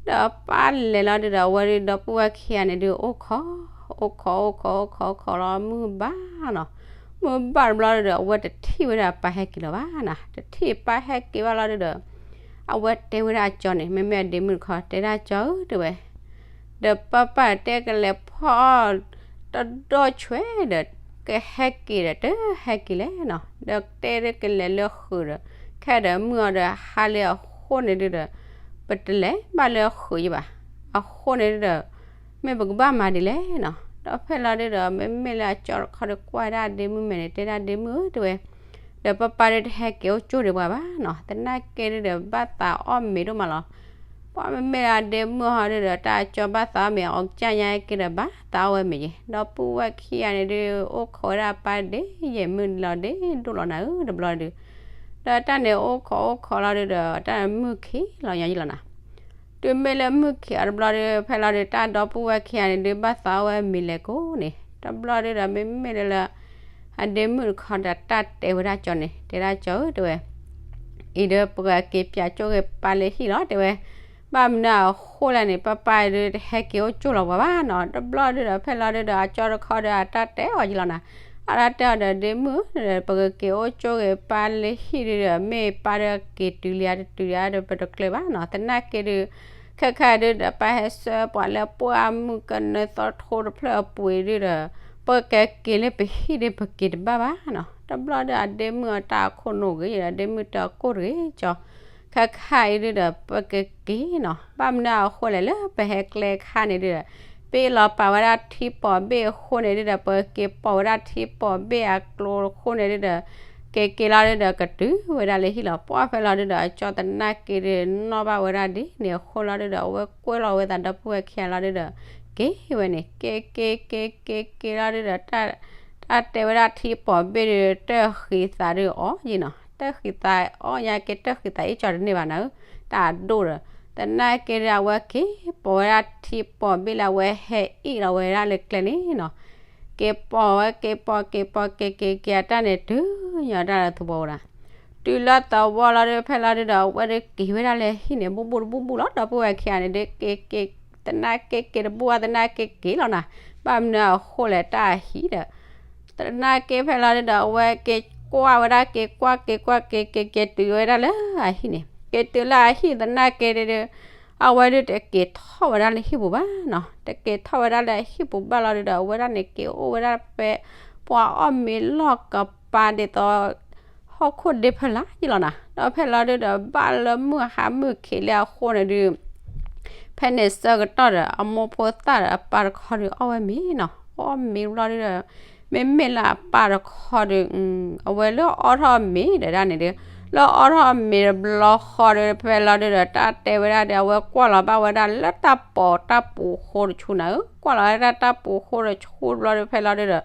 ဒီးပၢ်လဲၤလီၤဒုးဒီး အဝဲဒုးဒီပုၢ်ဝဲၢ်ခံဂၤန့ၣ်ဒုး အိၣ်ခိး, အိၣ်ခိး အိၣ်ခိး အိၣ်ခိး အိၣ်ခိးလီၤမုၢ်ဘၣ်နီၤ. မုၢ်ဘၣ်တဘျီဒုးဒီး အဝဲတထံၣ်ဝဲဒၣ်ပၢ်ဟဲက့ၤလီၤဘၣ်နီၤ. တထံၣ်ပၢ်ဟဲက့ၤဘၣ်လီၤဒုးဒီး အဝဲတဲဝဲဒၣ်အကၠီန့ၣ်, မ့မ့ၢ်အဒ့မုၣ်တခီ တဲဒၣ်ကၠီဧၢ တဲဝဲ ဒီးပၢ်ပၢ်တဲကလဲၤဖီၣ်အီၣ် တဒီၣ်ဆွဲၣ်ဒီး ကဟဲက့ၤဒီးတဟဲက့ၤလဲၣ်နီၤ, ဒီးတဲဒၣ်ကလဲၤလၢဃုာ်ဒီး ခဲဒီးမုၢ်အီၤဒီးဟါလၢအဃိန့ၣ်ဒုးဒီး ပတလဲၤဘၣ်လၢဃုာ်ယဘၣ်. အဃိန့ၣ်ဒုးဒီး မ့ၢ်ပကဘၣ်မၤဒ်လဲၣ်နီၤ. ဒီးဖဲလီၤဒုးဒီး မ့မ့ၢ်လၢအကၠီတခီဒီးကွၢ်ဒၣ်ဒ့မုၣ်မဲာ်န့ၣ် တဲဒၣ်ဒ့မုၣ်ဧၢ တဲဝဲ ဒီးပၢ်ပၢ်ဒုးတဟဲက့ၤအိၣ်ကၠိဒံးပှၤဘၣ်နီၤ, သနာ်က့ဒုးဒီး ဘၣ်သးအီၣ်မ့ၤဒိၣ်မးလီၤ. ပှၤမ့မ့ၢ်လၢအဒ့မုၣ်ဟီဒုးဒီး တၢ်ကၠီဘၣ်သးအီၣ်မ့ၤအီၤကစၢ်ညါက့ဒီး ဘၣ်သးအီၣ်ဝဲမ့ၤက့ၤ, ဒီပုၢ်ဝဲၢ်ခံဂၤန့ၣ်ဒုး အိၣ်ခိးဝဲဒၣ်ပၢ်ဒ့ယဲၢ်မုၢ်လီၤဒ့ဒိၣ်လီၤနၤဧၢ တဘျီဒုး, ဒီးတၢ်န့ၣ်အိၣ်ခိးအိၣ်ခိးလီၤဒုးဒီး တၢ်မုၢ်ခံးလီၤညီယလီၤနၤ. တုၤမ့ၢ်လၢမုၢ်ခံးအီၤတဘျီဒုး ဖဲလီၤဒုး တၢ်ဒီပုၢ်ဝဲၢ်ခံဂၤန့ၣ်ဒုး ဘၣ်သးအီၣ်ဝဲမ့ၤလဲၤကိးန့ၣ်, တဘျီဒုးဒီး မ့မ့ၢ်လၢ အဒ့မုၣ်တခီဒီး တၢ်တဲဝဲဒၣ်ကၠီန့ၣ် တဲဒၣ်ကၠီဧၢ တဲဝဲ အံၤဒီးပကက့ၤပၠးကၠိဂ့ၤပၢ်လၢဟံၣ်လီၤ တဲဝဲ, ဘၣ်မနုၤအဃိလဲၣ်န့ၣ် ပၢ်ပၢ်ဒုးတဟဲက့ၤအိၣ်ကၠိလီၤပှၤဘၣ်နီၤ. တဘျီဒုးဒီး ဖဲလီၤဒုးဒီး အကၠီတခီဒီး အတၢ်တဲအီၤယလီၤနၤ, အတၢ်တဲအီၤဒီး ဒ့မုၣ်ဧၢ ပကက့ၤအိၣ်ကၠိဂ့ၤပၢ်လၢဟံၣ်ဒုးဒီး မ့ၢ်ပၢ်ဒုးက့ၤတုၤလံဧါတတုၤဧါဒီး ပတကျဲၤဘၣ်နီၤ, သနာ်က့ဒုး ခဲခါဒုဒီး ပၢ်ဟဲဆှၢပှၤလၢပှၢ်မုၢ်ကနၢသီထိတဖျၢၣ်အပူၤဒုဒီး ပကက့ၤလၢပဟံၣ်ဒု ပက့ၤတဘၣ်ဘၣ်နီၤ. တဘျီဒီးအဒ့မုၣ်အတၢ်အခိၣ်နူာ်ဂ့ၤဒီး အဒ့မုၣ်တၢ်ကိၢ်တဂ့ၤကၠီ ခဲခါအံၤဒုဒီး ပကက့ၤနီၤ. ဘၣ်မနုၤအဃိလဲၣ် လၢပဟဲကျဲခါန့ၣ်ဒုဒီး ပ့ၢ်လီၤပာ်ဝဲဒၣ်ထံပိာ်ဘ့ၣ်အဃိန့ၣ်ဒုဒီး ပက့ၤပိာ်ဝဲဒၣ်ထံပိာ်ဘ့ၣ်အကျိအဃိန့ၣ်ဒုဒီး က့ၤက့ၤလီၤဒုဒီး ကတုၤဝဲဒၣ်လၢဟံၣ်လီၤ. ပှၢ်ဖဲလီၤဒုဒီး အကၠီသနာ်က့ဒု နီၣ်ဘၣ်ဝဲဒၣ်ဒ်န့ၣ်အဃိလီၤဒုဒီး အဝဲကွဲလီၤဝဲသးဒီပုၢ်ဝဲၢ်ခံဂၤလီၤဒုဒီး က့ၤဝဲန့ၣ် က့ၤက့ၤက့ၤက့ၤက့ၤလီၤဒုဒီး တၢ်တဲဝဲဒၣ်ထံပိာ်ဘ့ၣ်ဒု တၢၢ်ဃံးသးဒုအီၣ်ယံၤနီၤ. တၢၢ်ဃံးသးအီၣ်ညါက့ၤ တၢၢ်ဃံးသးအ့ၣ်ကၠီတန့ၢ်ဘၣ်နၤဧၢ, တၢ်အဒိၣ်ဒီး သနာ်က့ဒု အဝဲက့ၤပိာ်ဝဲဒၣ်ထံပိာ်ဘ့ၣ်လၢ အဝဲဟဲအ့ၣ်လီၤဝဲဒၣ်လၢကျဲန့ၣ်နီၤ. က့ၤပိာ်ဝဲ က့ၤပိာ် က့ၤပိာ် က့ၤက့ၤက့ၤအတၢ်န့ၣ် တုၤညီတၢ်လၢသဝီဝဲဒၣ် တုၤလၢသဝီလီၤဒု ဖဲလီၤဒုဒီး အဝဲဒုက့ၤဝဲဒၣ်လၢဟံၣ်န့ၣ် ဘူးဘူးတဘူးဘူးလီၤ ဒီပုၢ်ဝဲၢ်ခံဂၤန့ၣ်ဒု က့ၤက့ၤ သနာ်က့က့ၤတဘူးဘၣ် သနာ်က့က့ၤလီၤနၤ. ဘၣ်မနုၤအဃိလဲၣ် တၢ်အဟံၣ်ဒီး သနာ်က့ဖဲလီၤဒုဒီး အဝဲက့ၤကွၢ်ဝဲဒၣ် က့ၤကွၢ် က့ၤကွၢ် က့ၤက့ၤက့ၤတုၤဝဲဒၣ်လၢအဟံၣ်န့ၣ် က့ၤတုၤလၢအဟံၣ်သနာ်က့ဒုဒီး အဝဲဒုတက့ၤထီၣ်ဝဲဒၣ်လၢဟံၣ်ပူၤဘၣ်နီၤ. တက့ၤထီၣ်ဝဲဒၣ်လၢအဟံၣ်ပူၤဘၣ်လီၤဒုဒီး အဝဲဒၣ်န့ၣ်က့ၤအိၣ်ဝဲဒၣ်ဖဲ ပှၤအီၣ်မ့ၤလီၢ်ကပၤဒ်သိး ဟီၣ်ခိၣ်ဒ့ဖဲလၢယံၤလီၤနၤ. ဒီးဖဲလီၤဒုဒီး ဘၣ်လၢမုၢ်ဟါမုၢ်ခံးလၢအဃိန့ၣ်ဒု ဖဲန့ၣ်ဆၢကတီၢ်ဒီး အမိၢ်ဖိသၣ်ဒီးအပၢ်တခီဒု အီၣ်ဝဲမ့ၤနီၤ. အီၣ်မ့ၤဘျီဒုဒီး မ့မ့ၢ်လၢအပၢ်တခီဒု အဝဲလၢအီၣ်ထီၣ်မ့ၤဒီးဒၣ်န့ၣ်ဒု လၢအီၣ်ထီၣ်မ့ၤတဘျီဃီဒု ဖဲလီၤဒုဒီး တၢ်တဲဝဲဒၣ်ဒီး အဝဲကွၢ်လီၤဘၣ်ဝဲဒၣ်လၢတၢ်ပိာ်တၢ်ပူၤအဃိတဆူနၤဧၢ, ကွၢ်လီၤဝဲဒၣ်တၢ်ပူၤအဃိတဆူဘျီဒု ဖဲလီၤဒုဒီး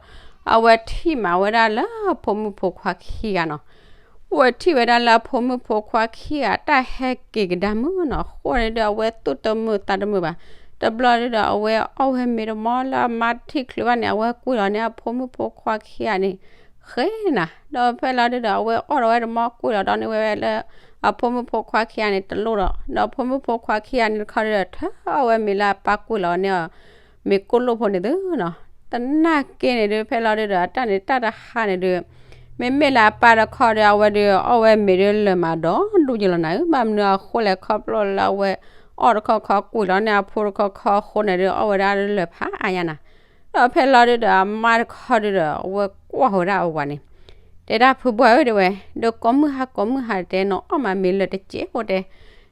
အဝဲထံၣ်မးဝဲဒၣ်လၢအဖိမုၣ်ဖိခွါခံဂၤနီၤ. အဝဲထံၣ်ဝဲဒၣ်လၢအဖိမုၣ်ဖိခွါခံဂၤ တၢ်ဟဲက့ၤကဒါမုၢ်နီၤ. အဃိန့ၣ်ဒီး အဝဲသူၣ်တမုာ်သးတမုာ်ဘၣ်. တဘျီဒုဒီး အဝဲအီၣ်ဝဲမ့ၤတမီလၢအမါထံၣ်ချုးဘၣ်န့ၣ် အဝဲကွံာ်လီၤန့ၢ်အဖိမုၣ်ဖိခွါခံဂၤန့ၣ် ဃဲနၤ. ဒီးဖဲလီၤဒုဒီး အဝဲအီၣ်ဒီးဝဲတမီကွံာ်လီၤဒီးန့ၢ်ဝဲလၢ အဖိမုၣ်ဖိခွါခံဂၤန့ၣ်တလိၣ်ဒီး ဒီးအဖိမုၣ်ဖိခွါခံဂၤန့ၣ်တခီဒုဒီး ထၢအီၣ်ဝဲမ့ၤလၢအပၢ်ကွံာ်လီၤန့ၢ်အီၤ မ့ၤကိၢ်လိၣ်ဖိန့ၣ်သုနီၤ. သနာ်က့န့ၣ်ဒု ဖဲလီၤဒုဒီး အတၢ်န့ၣ်တၢ်တဟါန့ၣ်ဒု မ့မ့ၢ်လၢအပၢ်တခီဒီး အဝဲဒုးအီၣ်ဝဲမ့ၤဒုးလၢာ်မးဒီးဒူၣ်ယလီၤနၤဧၢ, ဘၣ်မနုၤအဃိလဲၣ် ခီဖျိလၢအဝဲအီၣ်တခီခီကွံာ်လီၤန့ၢ်အဖိတခီခီအဃိန့ၣ်ဒုး အီၣ်ဝဲဒၣ်လၢာ်ဖးအါညါနၤ. ဒီးဖဲလီၤဒုဒီး အမါတခီဒုဒီး အဝဲကွၢ်ဝဲဒၣ်အဝၤန့ၣ် တဲဒၣ်ဖုဘှၢ်ဧၢ တဲဝဲ, ဒီးကိးမုၢ်ဟါကိးမုၢ်ဟါတဲ နအီၣ်မးမ့ၤလၢာ်တစဲးဖိတဲ,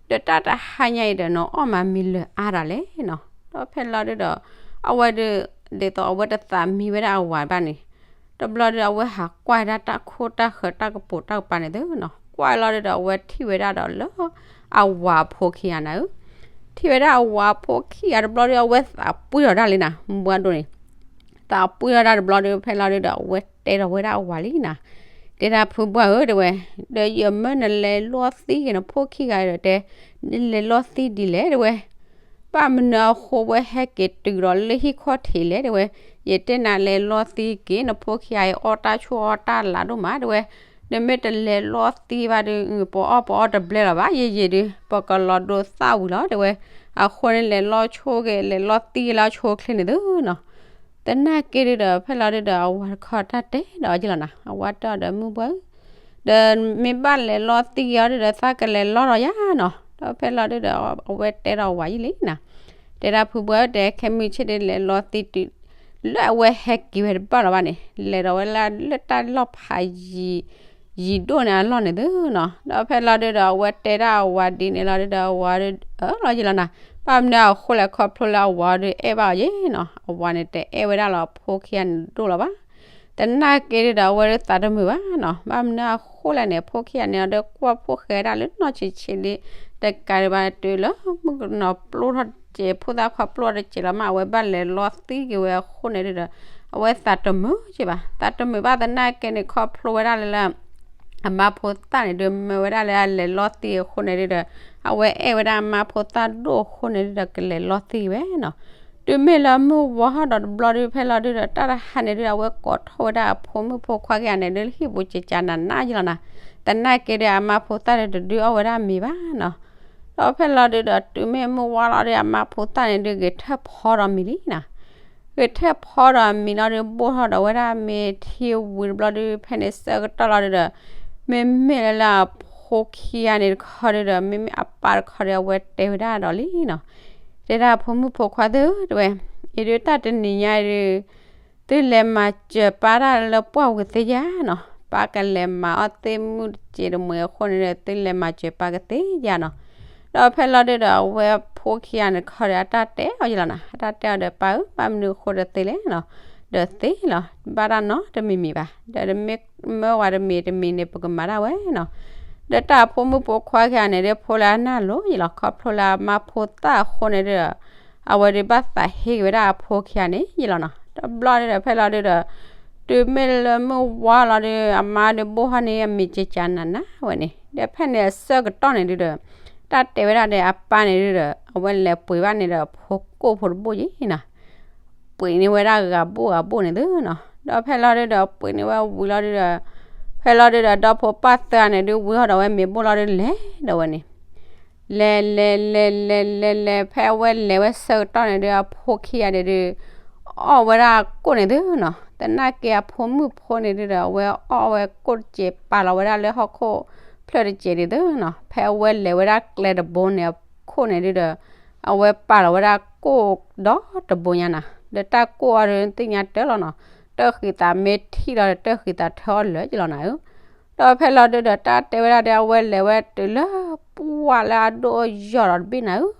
ဒီးတၢ်တဟါညါအံၤဒီး နအီၣ်မးမ့ၤလၢာ်အါတၢ်လဲၣ်နီၤ. ဒီးဖဲလီၤဒုဒီး အဝဲဒုး ဒ်သိးအဝဲတသးမံဝဲဒၣ်အဝၤဘၣ်န့ၣ်, တဘျီဒုး အဝဲဟးကွၢ်ဝဲဒၣ်တၢ်ခိၣ်တၢ်ဃၢၤတၢ်ကပိာ်တၢ်ကပၤန့ၣ်သုနီၤ, ကွၢ်လီၤဒုဒီး အဝဲထံၣ်ဝဲဒၣ်ဒီးလၢ အဝၤဖိခံဂၤနၤဧၢ, ထံၣ်ဝဲဒၣ်အဝၤဖိခံဂၤတဘျီဒုး အဝဲသးပှံၢ်ထီၣ်ဒၣ်လံနၤ, မုၢ်ဘှါဒိၣ်န့ၣ် သးပှံၢ်ထီၣ်ဒၣ်တဘျီဒုး ဖဲလီၤဒုဒီး အဝဲတဲထီၣ်ဝဲဒၣ်အဝၤလံနၤ, တဲဒၣ်ဖုဘှၢ်ဧၢ တဲဝဲ, ဒီးယမၢနလဲၤလီသံက့ၤနဖိခံဂၤဒီးတဲ, နလဲၤလီသံဒ်လဲၣ် တဲဝဲ ဘၣ်မနုၤအဃိဝဲဟဲက့ၤတုၤဒီးလၢဟံၣ်ခီၣ်ထံးလဲၣ် တဲဝဲ, ယတဲနၤလဲၤလီသံက့ၤ နဖိခံဂၤအံၤအီၣ်တၢ်ဆူၣ်အီၣ်တၢ်လးဒိၣ်မး တဲဝဲ, နမ့ၢ်တလဲၤလီသံဘၣ်ဒုး ပအီၣ်ပအီတဘျဲလီၤဘၣ် ယံာ်ယံာ်ဒုး ပကလီၤဒိသၣ်ဝံၤလီၤ တဲဝဲ, အဃိန့ၣ်လဲၤလီဆိက့ၤ လဲၤလီသံက့ၤလၢအဆိအချ့န့ၣ်သုနီၤ, သနာ်က့ဒုဒီး ဖဲလီၤဒုဒီး အဝၤတခီတၢ်တဲဒီးယလီၤနၤ, အဝၤတဲအီၤဒီး မုၢ်ဘှၢ်ဧၢ ဒီးမ့ၢ်ဘၣ်လဲၤလီသံက့ၤအီၤဒုဒီး သးကလဲၤလီဒီးယၤနီၤ, ဒီးဖဲလီၤဒုဒီး အဝဲတဲဒီးဝၤယံာ်လံနၤ, တဲဒၣ်ဖုဘှၢ်ဧၢ တဲခဲမုၢ်ဆ့ၣ်ဒုးလဲၤလီသံတုၤ လၢအဝဲဟဲက့ၤဝဲတဘၣ်လီၤဘၣ်န့ၣ် လဲၤဒီးဝဲလၢလၢတၢ်လီၢ်ဖးယံၤ ယံၤဒိၣ်န့ၣ်အလီၢ်န့ၣ်သုနီၤ, ဒီးဖဲလီၤဒုဒီး အဝဲတဲဒၣ်အဝၤဒ်န့ၣ်လီၤဒုဒီး အဝၤဒုးအၢၣ်လီၤယလီၤနၤ, ဘၣ်မနုၤအဃိလဲၣ် ခီဖျိလၢအဝၤဒုးအဲၣ်ဘၣ်အီၤယဲနီၤ, အဝၤန့ၣ်တအဲၣ်ဝဲဒၣ်လၢအဖိခံဂၤန့ၣ်ဒိၣ်လီၤဘၣ် သနာ်က့ဒုဒီး အဝဲဒုးသးတမုာ်ဘၣ်နီၤ, ဘၣ်မနုၤအဃိလဲၣ်န့ၣ် အဖိခံဂၤန့ၣ်ဒီး ကွၢ်ဖှိၣ်ဃဲဒၣ်လၢနီၢ်ဆံးဆံးလံ, တကးဒံးဘၣ်တုၤလၢမုၣ်ကနီၤပျိထီၣ်တစဲး ဖိသၣ်ခွါပျိထီၣ်တစဲးလီၤမး အဝဲဘၣ်လဲၤလီသံက့ၤဝဲအဃိန့ၣ်ဒုဒီး အဝဲသးတမုာ်က့ဘၣ်, သးတမုာ်ဘၣ်သနာ်က့န့ၣ် ခီဖျိဝဲဒၣ်လၢလၢ အမါဖိသၣ်န့ၣ်ဒုး မၢဝဲဒၣ်လၢအလဲၤလီသံအဃိန့ၣ်ဒုဒီး အဝဲအဲၣ်ဝဲဒၣ်အမါဖိသၣ်ဒိၣ်အဃိန့ၣ်ဒုဒီး ကလဲၤလီသံဝဲနီၤ, တုၤမ့ၢ်လၢမုၢ်ဝါထီၣ်ဒီးတဘျီဒုး ဖဲလီၤဒုဒီး တၢ်တဟါန့ၣ်ဒုဒီး အဝဲကိးထီၣ်ဝဲဒၣ်အဖိမုၣ်ဖိခွါခံဂၤန့ၣ်ဒုး လၢဟံၣ်ပူၤကကနနယလီၤနၤ, သနာ်က့ဒုး အမါဖိသၣ်ဒုးတဒုးအီၣ်ဝဲဒၣ်မ့ၤဘၣ်နီၤ, ဒီးဖဲလီၤဒုဒီး တုၤမ့ၢ်မုၢ်ဝါလီၤဒုး အမါဖိသၣ်န့ၣ်ဒုး ဂဲၤထၢၣ်ဖီဒီးမံၤလံနၤ ဂဲၤထၢၣ်ဖီဒီးမံၤလီၤဒုး ဘိၣ်ထီၣ်ဒီးဝဲဒၣ်မ့ၤထံဝံၤတဘျီဒုး ဖဲန့ၣ်ဆၢကတီၢ်လီၤဒုဒီး မ့မ့ၢ်လၢလၢအဖ အဖိခံဂၤန့ၣ်တခီဒီး မ့မ့ၢ်အပၢ်တခီဒီး အဝဲတဲဝဲဒၣ်ဒီးလံနီၤ, တဲဒၣ်အဖိမုၣ်ဖိခွါသ့ၣ်ဧၢ တဲဝဲ, အံၤဒုးတၢ်တနံၤညါအံၤဒုး သုလဲၤမၤစၢၤပၢ်တၢ်လၢပှၢ်ပူၤကသ့ဧါနီၤ, ပၢ်ကလဲၤမၤအီၣ်သ့ၣ်မုၣ်တစဲးတမှဲၤအဃိန့ၣ်ဒီး သုလဲၤမၤစၢၤပၢ်ကသ့ဧါနီၤ. ဒီးဖဲလီၤဒုးဒီး အဝဲဖိခံဂၤန့ၣ်တခီဒီး အတၢ်တဲအီၤယလီၤနီၤ, အတၢ်တဲအီၤဒီး ပၢ်ဧၢ ဘၣ်မနုၤအဃိဒီးသ့လဲၣ်နီၤ, ဒီးသ့လီၤ, ဘၣ်တၢ်နီတမံၤမံၤဘၣ်, ဒီးမ့ၢ်မၢဝဲတမံၤတမံၤန့ၣ် ပကမၤတၢ်ဝဲနီၤ. ဒီးတၢ်အဖိမုၣ်ဖိခွါခံဂၤန့ၣ်ဒီး ဖိလၢအနၢ်လိၤယလီၤ, ခီဖျိလၢအမါဖိသၣ်အဃိန့ၣ်ဒီး အဝဲဒုးဘၣ်သးဟ့က့ၤဝဲဒၣ်အဖိခံဂၤန့ၣ်ယလီၤနီၤ. တဘျီဒုးဒီးဖဲလီၤဒုးဒီး တုၤမ့ၢ်လၢမုၢ်ဝါလီၤဒုး အမါဒုးဘိၣ်ဟီၣ်န့ၣ် အမံၤကကနးနးဝဲန့ၣ်, ဒီးဖဲန့ၣ်အဆၢကတီၢ်န့ၣ်ဒုးဒီး တၢ်တဲဝဲဒၣ်ဒီးအပၢ်န့ၣ်ဒုးဒီး အဝဲလဲၤပှ့ၤဘၣ်န့ၣ်ဒီး ဖိကိၣ်ဖိတဘိၣ်ယံၤနီၤ, ပှ့ၤန့ၢ်ဝဲဒၣ်ဂၤဘိၣ်ဂၤဘိၣ်န့ၣ်သုနီၤ. ဒီးဖဲလီၤဒုးဒီး ပှ့ၤန့ၢ်ဝဲဝံၤလီၤဒုးဒီး ဖဲလီၤဒုးဒီး ဒီဖိပၢ်သၢဂၤန့ၣ်ဒုး ဝံၤဟီၣ်ဒီးဝဲမ့ၤဘိၣ်လီၤဒုး လဲၤဒီးဝဲန့ၣ် လဲၤလဲၤလဲၤလဲၤလဲၤလဲၤ ဖဲအဝဲလဲၤဝဲဆၢကတီၢ်န့ၣ်ဒုး အဖိခံဂၤန့ၣ်ဒုး အီၣ်ဝဲဒၣ်ကိၣ်န့ၣ်သုနီၤ, သနာ်က့အဖိမုၣ်ဖိန့ၣ်ဒုးဒီး အဝဲအီၣ်ဝဲကိၣ်တစဲး ပာ်လီၤဝဲဒၣ်လၢဟီၣ်ခိၣ်ဖျၢၣ်တစဲးဒုးသုနီၤ. ဖဲအဝဲလဲၤဝဲဒၣ်ကျဲတဘိန့ၣ်အခိၣ်န့ၣ်ဒုးဒီး အဝဲပာ်လီၤဝဲဒၣ်ကိၣ်ဒီတဘိညါနီၤ, ဒီးတၢ်ကိၣ်အီၤဒုးသ့ၣ်ညါတၢ်လီၤနီၤ, တၢ်ဃံသးမ့ၢ်ထံၣ်လီၤဒီး တၢ်ဃံသးထၢအီၤလၢာ်ကလီၤနၤဧၢ. ဒီးဖဲလီၤဒုးဒီးတၢ်တဲဝဲဒၣ်ဒီး အဝဲလဲၤဝဲတုၤလၢပှၢ်လၢအဒိၣ်အယီၢ်ဒီးတဘ့ၣ်နၤဧၢ,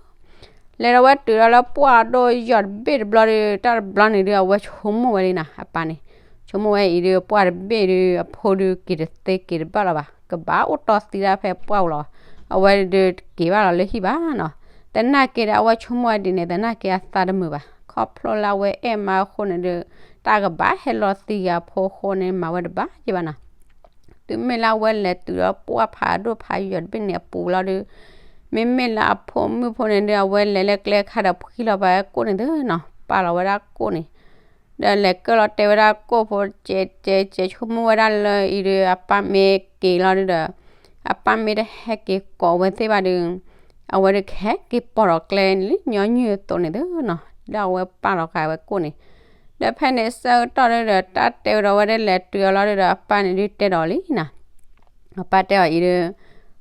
လဲၤဒီးဝဲတုၤဒီးလၢပှၢ်အဒိၣ်အယီၢ်တဘ့ၣ်တဘျီဒီး တၢ်တဘျီန့ၣ်ဒုး အဝဲဆိကမိၣ်ဝဲလံနီၤ, အပၢ်န့ၣ် ဆိကမိၣ်ဝဲအံၤဒုး ပှၢ်တဘ့ၣ်ဒုး အဖိဒုးက့ၤတသ့က့ၤတဘၣ်လီၤဘၣ်, ကဘၣ်အိၣ်တီသံဒၣ်ဖဲပှၢ်ပူၤလီၤ, အဝဲဒုးတက့ၤဘၣ်လီၤလၢဟံၣ်ဘၣ်နီၤ. သနာ်က့ဒီး အဝဲဆိကမိၣ်ဝဲဒ်န့ၣ် သနာ်က့အသးတမုာ်ဘၣ်, ခီဖျိလၢအဝဲအဲၣ်မါအဃိန့ၣ်ဒုး တၢ်ကဘၣ်ဟဲလီၤသံဂၤအဖိအဃိန့ၣ် မၤဝဲတဘၣ်ယံၤဘၣ်နီၤ. တုၤမ့ၢ်လၢအဝဲလဲၤတုၤဒီးပှၢ်ဖးဒိၣ်ဖးယီၢ်တဘ့ၣ်န့ၣ်အပူၤလီၤဒုး, မ့မ့ၢ်လၢအဖိမုၣ်ဖိန့ၣ်ဒုး အဝဲလဲၤလၢကျဲခါဒီးဖှံလီၤဘၣ်ကိၣ်န့ၣ်သုနီၤ, ပာ်လီၤဝဲဒၣ်ကိၣ်န့ၣ်, ဒီးလဲၤကၢၢ်လီၤတဲဝဲဒၣ်ကိၣ်ဖိ ကဲးကဲးကဲး ဆိကမိၣ်ဝဲဒၣ်လၢအံၤဒုး အပၢ်မ့ၢ်က့ၤလီၤဒုးဒီး အပၢ်မ့ၢ်တဟဲက့ၤကိးဝဲသ့ၣ်ဘၣ်ဒီး အဝဲဒုးကဟဲက့ၤပိာ်ဒီးကျဲလၢညီနုၢ်အသိးန့ၣ်သုနီၤ, ဒီးအဝဲပာ်လီၤဃာ်ဝဲကိၣ်န့ၣ်, ဒီးဖဲန့ၣ်ဆၢကတီၢ်ဒုးဒီး တၢ်တဲဝဲဒီးဝဲဒၣ်လဲၤတုၤအီၤလီၤဒုးဒီး အပၢ်န့ၣ်ဒုးတဲဒီးလံနီၤ, အပၢ်တဲအီၤအံၤဒုး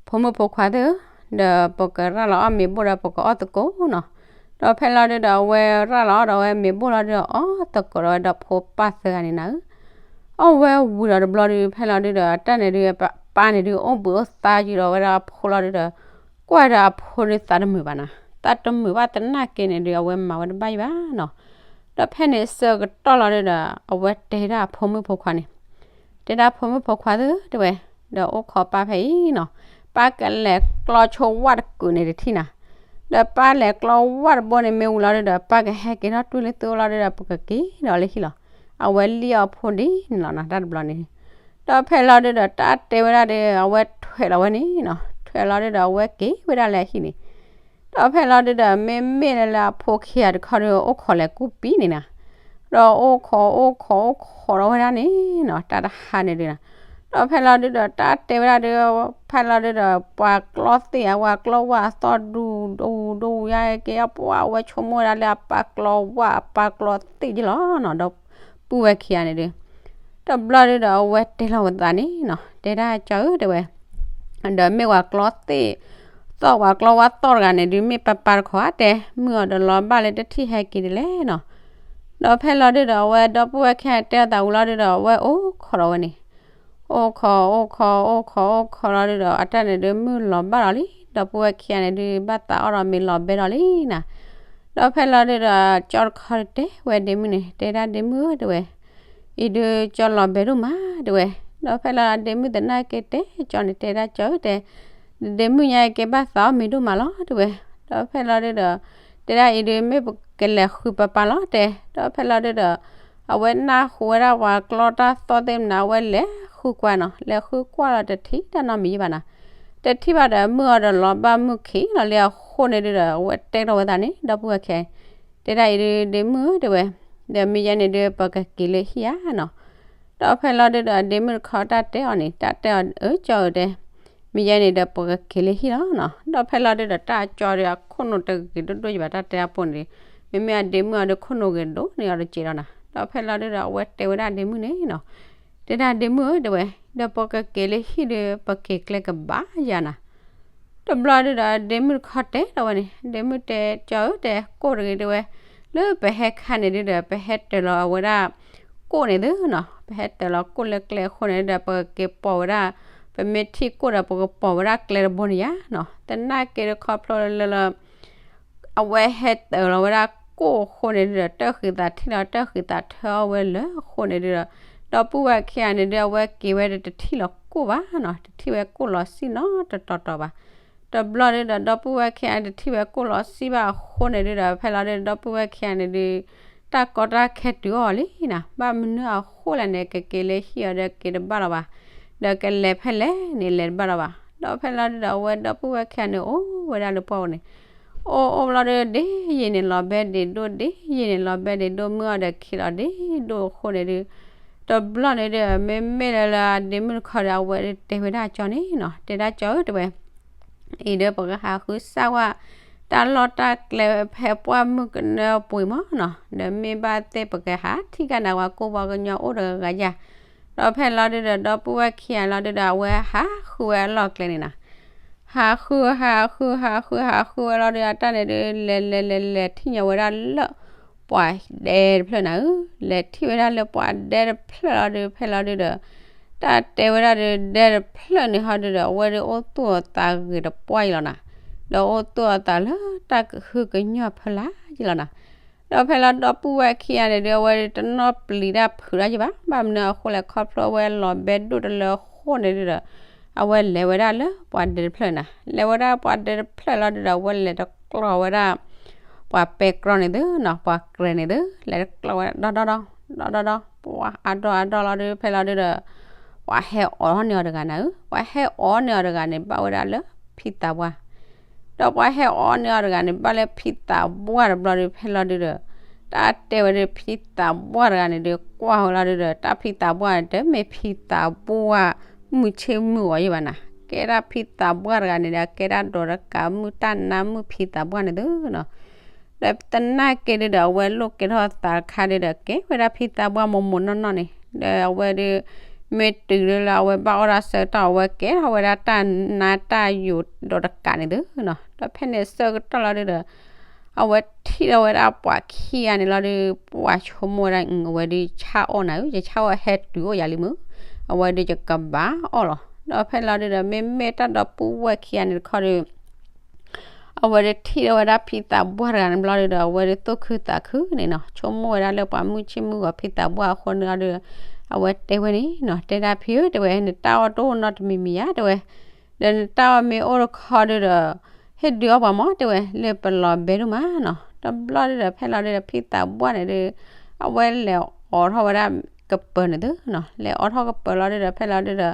ဖိမုၣ်ဖိခွါသ့ၣ်ဧၢ, ဒီးပကရၣ်လီၤအီၣ်မ့ၤဘိၣ်ဒီးပကအီၣ်သကိးနီၤ, ဒီးဖဲလီၤဒုးဒီး အဝဲရၣ်လီၤအီၣ်ဒီးဝဲမ့ၤဘိၣ်လီၤဒုးဒီး အီၣ်သကိးဒီးဝဲဒီးဖိပၢ်သၢဂၤန့ၣ်နၤဧၢ, အီၣ်ဝဲဝံၤဒီးတဘျီဒုး ဖဲလီၤဒုးဒီး အတၢ်န့ၣ်ဒုး ပၢ်န့ၣ်ဒုး အိၣ်ဘှံးအိၣ်သါယုာ်ဒီးဝဲဒၣ်အဖိလီၤဒုးဒီး ကွၢ်ဒီးအဖိဒုးသးတမုာ်ဘၣ်နီၤ, သးတမုာ်ဘၣ်သနာ်က့န့ၣ်ဒုး အဝဲမၤဝဲတဘၣ်ယံၤဘၣ်နီၤ, ဒီးဖဲန့ၣ်ဆၢကတီၢ်လီၤဒုးဒီး အဝဲတဲဒၣ်အဖိမုၣ်ဖိခွါန့ၣ် တဲဒၣ်ဖိမုၣ်ဖိခွါသ့ၣ်ဧၢ တဲဝဲ, ဒီးအိၣ်ခိးပၢ်ဖဲအံၤနီၤ, ပၢ်ကလဲၤကျီဆိဝၣ်တကုာ်န့ၣ်တထံၣ်နၤ, ဒီးပၢ်လဲၤကျီဝၣ်တဘိန့ၣ်မ့ၢ်ဝံၤလီၤဒုးဒီး ပၢ်ကဟဲက့ၤထီၣ်တွံၢ်လၢသုအိၣ်လီၤဒုးဒီး ပကက့ၤဒီးလၢဟံၣ်လီၤ, အဝဲလံၣ်အီၣ်ဖိဒ်န့ၣ်လီၤနီၤ တၢ်တဘျီန့ၣ်, ဒီးဖဲလီၤဒုးဒီး တၢ်တဲဝဲဒၣ်ဒီး အဝဲထွဲးလီၤဝဲန့ၣ်နီၤ, ထွဲးလီၤဒုးဒီး အဝဲက့ၤဝဲဒၣ်လၢအဟံၣ်န့ၣ် ဒီးဖဲလီၤဒုးဒီး မ့မ့ၢ်လၢအဖိခံဂၤတခီဒီး အိၣ်ခိးလဲၤကူၣ်ပံၤန့ၣ်နီၤ, ဒီးအိၣ်ခိးအိၣ်ခိးအိၣ်ခိးဒီးဝဲဒၣ်န့ၣ်နီၤ တၢ်တဟါန့ၣ်ဒုးနီၤ, ဒီးဖဲလီၤဒုးဒီး တၢ်တဲဝဲဒၣ်ဒီး ဖဲလီၤဒုးဒီး ပှၤကျီသ့ၣ်ဧါ ပှၤကျီဝၣ်အသီၣ်ဒူဒူဒူယါက့ ပှၤဝဲဆိကမိၣ်ဝဲဒၣ်လၢအပၢ်ကျီဝၣ် အပၢ်ကျီသ့ၣ်ယလီၤနီၤ, ဒီပုၢ်ဝဲၢ်ခံဂၤန့ၣ်ဒုး တဘျီဒုးဒီး အဝဲတဲလီၤဝဲသးန့ၣ်နီၤ, တဲဒၣ်ကၠီဧၢ တဲဝဲ, ဒီးမ့ၢ်ပှၤကျီသ့ၣ်သီၣ် ပှၤကျီဝၣ်သီၣ်တဂၤန့ၣ်ဒုး မ့ၢ်ပၢ်ပၢ်တခီဧါ တဲ, မုၢ်အီၤဒီးလီၤဘၣ်လၢတထံၣ်ဟဲက့ၤဒ်လဲၣ်နီၤ, ဒီးဖဲလီၤဒုးဒီး အဝဲဒီပုၢ်ဝဲၢ်ခံဂၤတဲအသးဝံၤလီၤဒုးဒီး အဝဲအိၣ်ခိးဒီးဝဲန့ၣ် အိၣ်ခိးအိၣ်ခိးအိၣ်ခိးအိၣ်ခိးလီၤဒုးဒီး အတၢ်န့ၣ်ဒုး မုၢ်လီၤဘၣ်ဒီးလံ, ဒီပုၢ်ဝဲၢ်ခံဂၤန့ၣ်ဒုး ဘၣ်သးအီၣ်ဒီးမ့ၤလီၤဘဲဒီးလံနီၤ, ဒီးဖဲလီၤဒုးဒီး ကၠီတခီတဲဝဲဒ့မုၣ်န့ၣ် တဲဒၣ်ဒ့မုၣ်ဧၢ တဲဝဲ, အံၤဒုးကၠီလီၤဘဲဒိၣ်မး တဲဝဲ, ဒီးဖဲလီၤဒ့မုၣ်သနာ်က့တဲ ကၠီန့ၣ်တဲဒၣ်ကၠီဧၢ တဲ, ဒ့မုၣ်ညါက့ဘၣ်သးအီၣ်မ့ၤဒိၣ်မးလီၤ တဲဝဲ, ဒီးဖဲလီၤဒုးဒီး တဲဒၣ်အံၤဒုး မ့ၢ်ပကလဲၤဃုပၢ်ပၢ်လီၤ တဲ, ဒီးဖဲလီၤဒုးဒီး အဝဲနၢ်ဟူဝဲဒၣ်ပှၤကျီတၢ်သီၣ်သ့ၣ်မနုၤ အဝဲလဲၤဃုကွၢ်နီၤ, လဲၤဃုကွၢ်လီၤတထံၣ်တၢ်နီတမံၤဘၣ်နီၤ, တထံၣ်ဘၣ်ဒီး မုၢ်အီၤဒီးလီၤဘၣ်မုၢ်ခံးလီၤလံအဃိန့ၣ်ဒုးဒီး အဝဲတဲထီၣ်ဝဲသးန့ၣ် ဒီပုၢ်ဝဲၢ်ခံဂၤ တဲဒၣ်အံၤဒုး ဒ့မုၣ်ဧၢ တဲဝဲ, ဒီးမ့ၢ်ယဲန့ၣ်ဒုး ပကက့ၤလၢဟံၣ်ဧါနီၤ, ဒီးဖဲလီၤဒုးဒီး ဒ့မုၣ်တခီတၢ်တဲအီၤန့ၣ် တၢ်တဲအီၤ အၢ ကၠီဧၢ တဲ, မ့ၢ်ယဲန့ၣ်ဒီး ပကက့ၤလၢဟံၣ်လီၤနီၤ, ဒီးဖဲလီၤဒုးဒီး တၢ်ကၠီဒီး အခိၣ်နူာ်တဂ့ၤဒိၣ်ဒိၣ်ယဘၣ် တၢ်တဲအပူၤန့ၣ်ဒုး, မ့မ့ၢ်အဒ့မုၣ်အီၤဒီး ခိၣ်နူာ်ဂ့ၤဒိၣ်န့ၢ်အီၤတစဲးလီၤနီၤ, ဒီးဖဲလီၤဒုးဒီး အဝဲတဲဝဲဒၣ်ဒ့မုၣ်န့ၣ်နီၤ, တဲ တဲဒၣ်ဒ့မုၣ်ဧၢ တဲဝဲ, ဒီးပကက့ၤလၢဟံၣ်ဒီး ပက့ၤကျဲကဘၣ်ယၤနၤ. တဘျီဒုဒီး ဒ့မုၣ်တခီတဲဒီးဝဲန့ၣ်, ဒ့မုၣ်တဲကၠီဧၢ တဲ ကိၣ်တဂ့ၤတဲဝဲ, လၢပဟဲခါန့ၣ်ဒုဒီး ပဟဲတၢၤလီၤဝဲဒၣ် ကိၣ်န့ၣ်သုနီၤ, ပဟဲတၢၤလီၤကိၣ်လၢကျဲအဃိန့ၣ်ဒုဒီး ပကက့ၤပိာ်ဝဲဒၣ်, ပမ့ၢ်ထံၣ်ကိၣ်ဒီး ပကပိာ်ဝဲဒၣ်ကျဲတဘိန့ၣ်ယၤနီၤ. သနာ်က့ဒီးခီဖျိလၢလၢ အဝဲဟဲတၢၤလီၤဝဲဒၣ်ကိၣ်အဃိန့ၣ်ဒုဒီး တၢ်ဃံသးထံၣ်လီၤ တၢ်ဃံသးထၢအီၣ်ဝဲလၢအဃိန့ၣ်ဒုဒီး ဒီပုၢ်ဝဲၢ်ခံဂၤန့ၣ်ဒု အဝဲက့ၤဝဲဒီးတထံၣ်လီၤကိၣ်ဘၣ်နီၤ, တထံၣ်ဝဲကိၣ်လီၤဆံၣ်နီတတီၤတီၤဘၣ်. တဘျီဒုဒီး ဒီပုၢ်ဝဲၢ်ခံဂၤန့ၣ် တထံၣ်ဝဲကိၣ်လီၤဆံၣ်ဘၣ်အဃိန့ၣ်ဒုဒီး ဖဲလီၤဒုဒီး ဒီပုၢ်ဝဲၢ်ခံဂၤန့ၣ်ဒု တၢ်ကီတၢ်ခဲတုၤအီၤလံနီၤ, ဘၣ်မနုၤအဃိလဲၣ်န့ၣ် ကက့ၤလၢဟံၣ်အီၤဒီးက့ၤတဘၣ်လီၤဘၣ်, ဒီးကလဲၤဖဲလဲၣ်န့ၣ် လဲၤတဘၣ်လီၤဘၣ်. ဒီးဖဲလီၤဒုဒီး အဝဲဒီပုၢ်ဝဲၢ်ခံဂၤန့ၣ် အိၣ်ဝဲဒၣ်လၢပှၢ်ပူၤန့ၣ်, အိၣ်အိၣ်ဘျီဒု ဒ့ယံာ်န့ၣ်လီၤဘဲဒ့ဒိၣ် ဒ့ယံာ်န့ၣ်လီၤဘဲဒ့ဒိၣ် မုၢ်အီၤဒီးခံးလီၤဒ့ဒိၣ်အဃိန့ၣ်ဒု တဘျီန့ၣ်ဒု မ့မ့ၢ်လၢလၢဒ့မုၣ်တခီဒီး အဝဲဒုတဲဝဲဒၣ်ကၠီန့ၣ်နီၤ, တဲဒၣ်ကၠီဧၢ တဲဝဲ အံၤဒီးပကဟးဃုစၢ်ဝဲ တၢ်လီၢ်တၢ်ကျဲဖဲပှၢ်မုၢ်ကနၢပှ့ၤမးနီၤ, ဒီးမ့ၢ်ဘၣ်သ့ၣ်ပကဟးထံၣ်ကနၤဝဲကိၣ်ဘီကညီအိၣ်တဂၤဂၤယၤ. ဒီးဖဲလီၤဒုဒီး ဒီပုၢ်ဝဲၢ်ခံဂၤလီၤဒုဒီး အဝဲဟးဃုဝဲအလီၢ်ကျဲန့ၣ်နီၤ, ဟးဃု ဟးဃု ဟးဃု ဟးဃုဝဲလီၤဒုဒီး အတၢ်န့ၣ်ဒု လဲၤလဲၤလဲၤလဲၤထံၣ်ညီဝဲဒၣ်လၢ ပှၤဒဲတဖျၢၣ်နၤဧၢ, လဲၤထံၣ်ဝဲဒၣ်လၢပှၤဒဲတဖျၢၣ်လီၤဒု ဖဲလီၤဒုဒီး တၢ်တဲဝဲဒၣ်ဒု ဒဲတဖျၢၣ်န့ၣ်ဟီဒုဒီး အဝဲဒုအိၣ်သူၣ်အသးဂ့ၤတပှၢ်အံၤလီၤနၤ, ဒီးအိၣ်သူၣ်အသးလၢတၢ်ကဟုကညီၢ်ဖီလာ်ယံလီၤနၤ. ဒီးဖဲလီၤဒီပုၢ်ဝဲၢ်ခံဂၤန့ၣ်ဒု အဝဲဒုတနီၣ်ပျံၤတၢ်ဖုးတၢ်ယံဘၣ်, ဘၣ်မနုၤအဃိလဲၣ် ခီဖျိအဝဲလီၤဘဲဒိၣ်တလၢအဃိန့ၣ်ဒုဒီး အဝဲလဲၤဝဲဒၣ်လၢပှၤဒဲတဖျၢၣ်နၤ, လဲၤဝဲဒၣ်ပှၤဒဲတဖျၢၣ်လီၤဒုဒီး အဝဲလဲၤတကျီဝဲဒၣ် ပှၤပဲာ်ကြီန့ၣ်သုနီၤ, ပှၤကြဲၤန့ၣ်သု လဲၤတကျီဝဲဒၣ်ဒီဒီဒီ ဒီဒီဒီ ပှၤအါဒီအါဒီလီၤဒု ဖဲလီၤဒုဒီး ပှၤဟဲအိးန့ၢ်အီၤတဂၤနၤဧၢ, ပှၤဟဲအိးန့ၢ်အီၤတဂၤန့ၣ် ဘၣ်ဝဲဒၣ်လၢဖံသးပှၢ် ဒီးပှၤဟဲအိးန့ၢ်အီၤတဂၤန့ၣ် ဘၣ်လၢဖံသးပှၢ်တဘျီဒု ဖဲလီၤဒုဒီး တၢ်တဲဝဲဒု ဖံသးပှၢ်တဂၤန့ၣ်ဒု ကွၢ်ဝဲလီၤဒုဒီး တၢ်ဖံသးပှၢ်န့ၣ် တမ့ၢ်ဖံသးပှၢ်မုၢ်ဆ့ၣ်မုၢ်ဂီၤယံဘၣ်နၤ, ကဲဒၣ်ဖံသးပှၢ်တဂၤန့ၣ်ဒီး ကဲဒၣ်ဒိးတကးမုၢ်တၢ်နါမုၢ်ဖံသးပှၢ်န့ၣ်သုနီၤ. ဒီးသနာ်က့ဒုဒီး အဝဲလိၣ်ကဲထီၣ်သးတခါဒုဒီး ကဲဝဲဒၣ်ဖံသးပှၢ်မိၢ်မိၢ်နီၢ်နီၢ်န့ၣ် ဒီးအဝဲဒု မ့ၢ်တုၤလၢလၢအဝဲဘၣ်အီၣ်တၢ်ဆၢကတီၢ် အဝဲကဲထီၣ်ဝဲဒၣ်တၢ်နါတၢ်ယိာ်ဒိးတကးန့ၣ်သုနီၤ. ဒီးဖဲန့ၣ်ဆၢကတီၢ်လီၤဒုဒီး အဝဲထံၣ်ထီၣ်ဝဲဒၣ်ပှၤခံဂၤန့ၣ်လီၤဒု ပှၤဆိကမိၣ်ဝဲဒၣ် အဝဲဒုဆၣ်အီၣ်နၤဧၢ, ယဆၣ်အီၣ်ဟဲတုၤအိၣ်ယၤလံမုၢ်, အဝဲဒုယကဘၣ်အီၣ်လီၤ. ဒီးဖဲလီၤဒုဒီး မ့မ့ၢ်တၢ်ဒီပုၢ်ဝဲၢ်ခံဂၤန့ၣ်တခီဒု အဝဲဒုထံၣ်ထီၣ်ဝဲဒၣ်ဖံသးပှၢ်တဂၤန့ၣ်ဘျီဒုဒီး အဝဲဒုသူၣ်ခုသးခုန့ၣ်နီၤ, ဆိကမိၣ်ဝဲဒၣ်လၢပှၤမုၢ်ဆ့ၣ်မုၢ်ဂီၤဖံသးပှၢ်အဃိန့ၣ်လီၤဒု အဝဲတဲဝဲန့ၣ်နီၤ, တဲဒၣ်ဖံဧၢ တဲဝဲ နတၢ်အီၣ်တအိၣ်နီတမံၤမံၤယါ တဲဝဲ ဒီးနတၢ်အီၣ်မ့ၢ်အိၣ်တခီဒုဒီး ဟ့ၣ်ဒုးအီၣ်ပှၤမး တဲဝဲ လၢပလီၤဘဲဒိၣ်မးနီၤ. တဘျီဒုဒီးဖဲလီၤဒုဒီး ဖံသးပှၢ်န့ၣ်ဒု အဝဲလဲၤအိးထီၣ်ဝဲဒၣ်ကပၢၤန့ၣ်သုနီၤ, လဲၤအိးထီၣ်ကပၢၤလီၤဒုဒီး ဖဲလီၤဒုဒီး